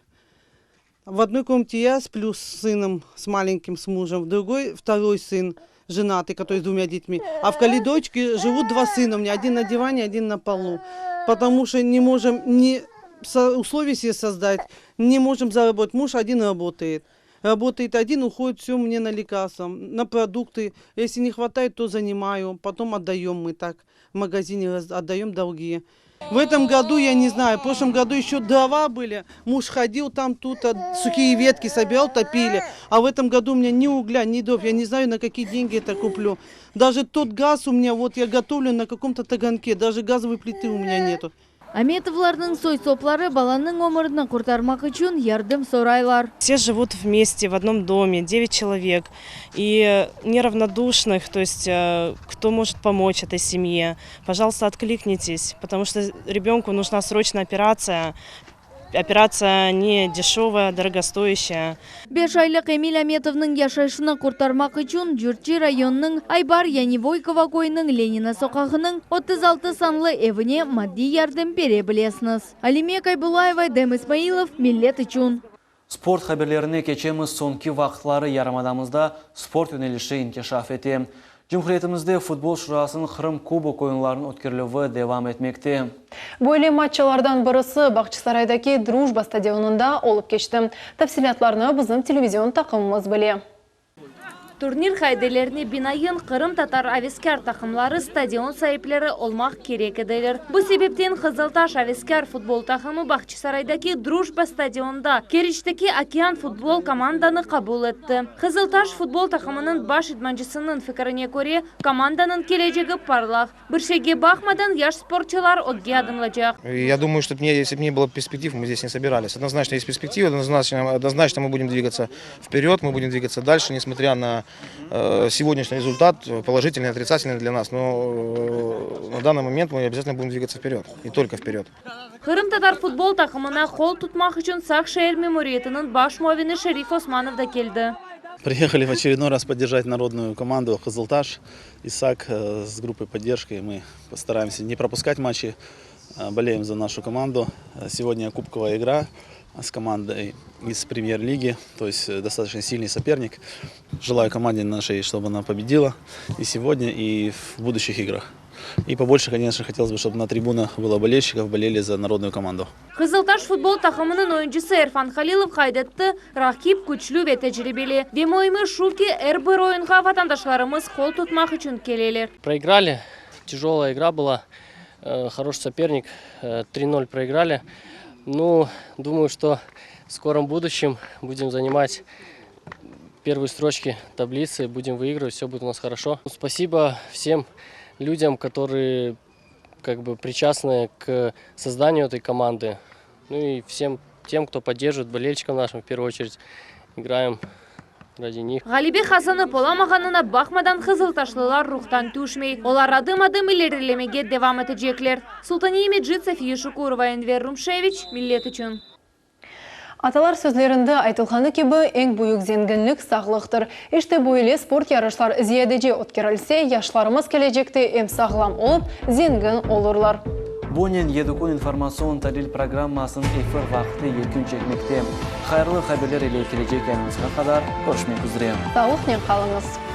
В одной комнате я сплю с сыном, с маленьким, с мужем, в другой второй сын, женатый, который с двумя детьми. А в коридорчике живут два сына у меня, один на диване, один на полу. Потому что не можем ни условия себе создать, не можем заработать. Муж один работает. Работает один, уходит все мне на лекарства, на продукты. Если не хватает, то занимаю. Потом отдаем мы так. В магазине отдаем долги. В этом году, я не знаю, в прошлом году еще дрова были. Муж ходил там, тут, сухие ветки собирал, топили. А в этом году у меня ни угля, ни дров. Я не знаю, на какие деньги это куплю. Даже тот газ у меня, вот я готовлю на каком-то таганке. Даже газовой плиты у меня нету. Ametovlarnıñ soy-sopları balanıñ ömürini qurtarmaq içün yardım soraylar. Все живут вместе в одном доме, 9 человек. И неравнодушных, то есть кто может помочь этой семье, пожалуйста, откликнитесь, потому что ребенку нужна срочная операция. Операция не дешевая, дорогостоящая. Beş aylıq Emil Ametovnıñ yaşayışını qurtarmaq içün Cürçi rayonınıñ Aybar yani Voykovo köyüniñ Lenina soqağınıñ 36 sanlı evine maddiy yardım bere bilesiñiz. Alime Kaybullayeva, Edem İsmailov, Millet içün. Sport haberlerine keçemiz. Soñki vaqıtları yarımadamızda sport yönelişi inkişaf ete. Cumhuriyetimizde futbol şurasınıñ Qırım Kubok oyunlarınıñ ötkerilüvi devam etmekte. Böyle matçlardan birisi Bağçasaraydaki Drujba stadionında olıp keçti. Tafsilâtlarnı bizim televizion taqımımız bile. Turnir qaidelerine binaen, qırımtatar aveskâr taqımları stadion saipleri olmaq kerek ediler. Bu sebepten Qızıltaş aveskâr futbol taqımı Bağçasaraydaki Drujba stadionında Keriçteki Okean futbol komandanı qabul etti. Qızıltaş futbol taqımınıñ baş idmancısınıñ fikirine köre, komandanıñ kelecegi parlaq. Bir şeyge baqmadan, yaş sportçılar ögge adımlacaq. Я думаю, что если бы не было перспектив, мы здесь не собирались. Однозначно есть перспективы, однозначно, однозначно мы будем двигаться вперед, мы будем двигаться дальше, несмотря на сегодняшний результат, положительный, отрицательный для нас. Но на данный момент мы обязательно будем двигаться вперед, и только вперед. Qırımtatar futbol taqımına qol tutmaq içün Saq şeer memuriyetiniñ baş muavini Şerif Osmanov da keldi. Приехали в очередной раз поддержать народную команду «Кызылташ». И Сак с группой поддержки. Мы постараемся не пропускать матчи. Болеем за нашу команду. Сегодня кубковая игра с командой из премьер-лиги, то есть достаточно сильный соперник. Желаю команде нашей, чтобы она победила и сегодня, и в будущих играх. И побольше, конечно, хотелось бы, чтобы на трибунах было болельщиков, болели за народную команду. Qızıltaş futbol taqımınıñ oyuncısı Erfan Halilov qayd etti, raqip küçlü ve tecribeli. Ve müimi şu ki, er bir oyunğa vatandaşlarımız qol tutmaq içün keleler. Проиграли, тяжелая игра была, хороший соперник, 3-0 проиграли. Ну, думаю, что в скором будущем будем занимать первые строчки таблицы, будем выигрывать, все будет у нас хорошо. Спасибо всем людям, которые как бы причастны к созданию этой команды. Ну и всем тем, кто поддерживает, болельщикам нашим в первую очередь. Играем ради них. Ğalebe qazanıp olamağanına baqmadan qızıltaşlılar ruhtan tüşmey. Olar adım-adım ilerilemege devam etecekler. Sultaniye Mecit, Safiye Şukurova, Enver Rumşeviç, Millet içün. Atalar sözlerinde aytılğanı kibi, eñ büyük zenginlik sağlıqtır. İşte böyle sport yarışlar ziyadece ötkerilse, yaşlarımız kelecekte em sağlam olıp, zengin olurlar. Bunen Yedi kün informatsion-talil programmasınıñ efir vaqtı yekün çekmekte. Hayırlı haberler ile kelecek yayınımızğa qadar körüşmek üzre. Sağlıqnen qalıñız!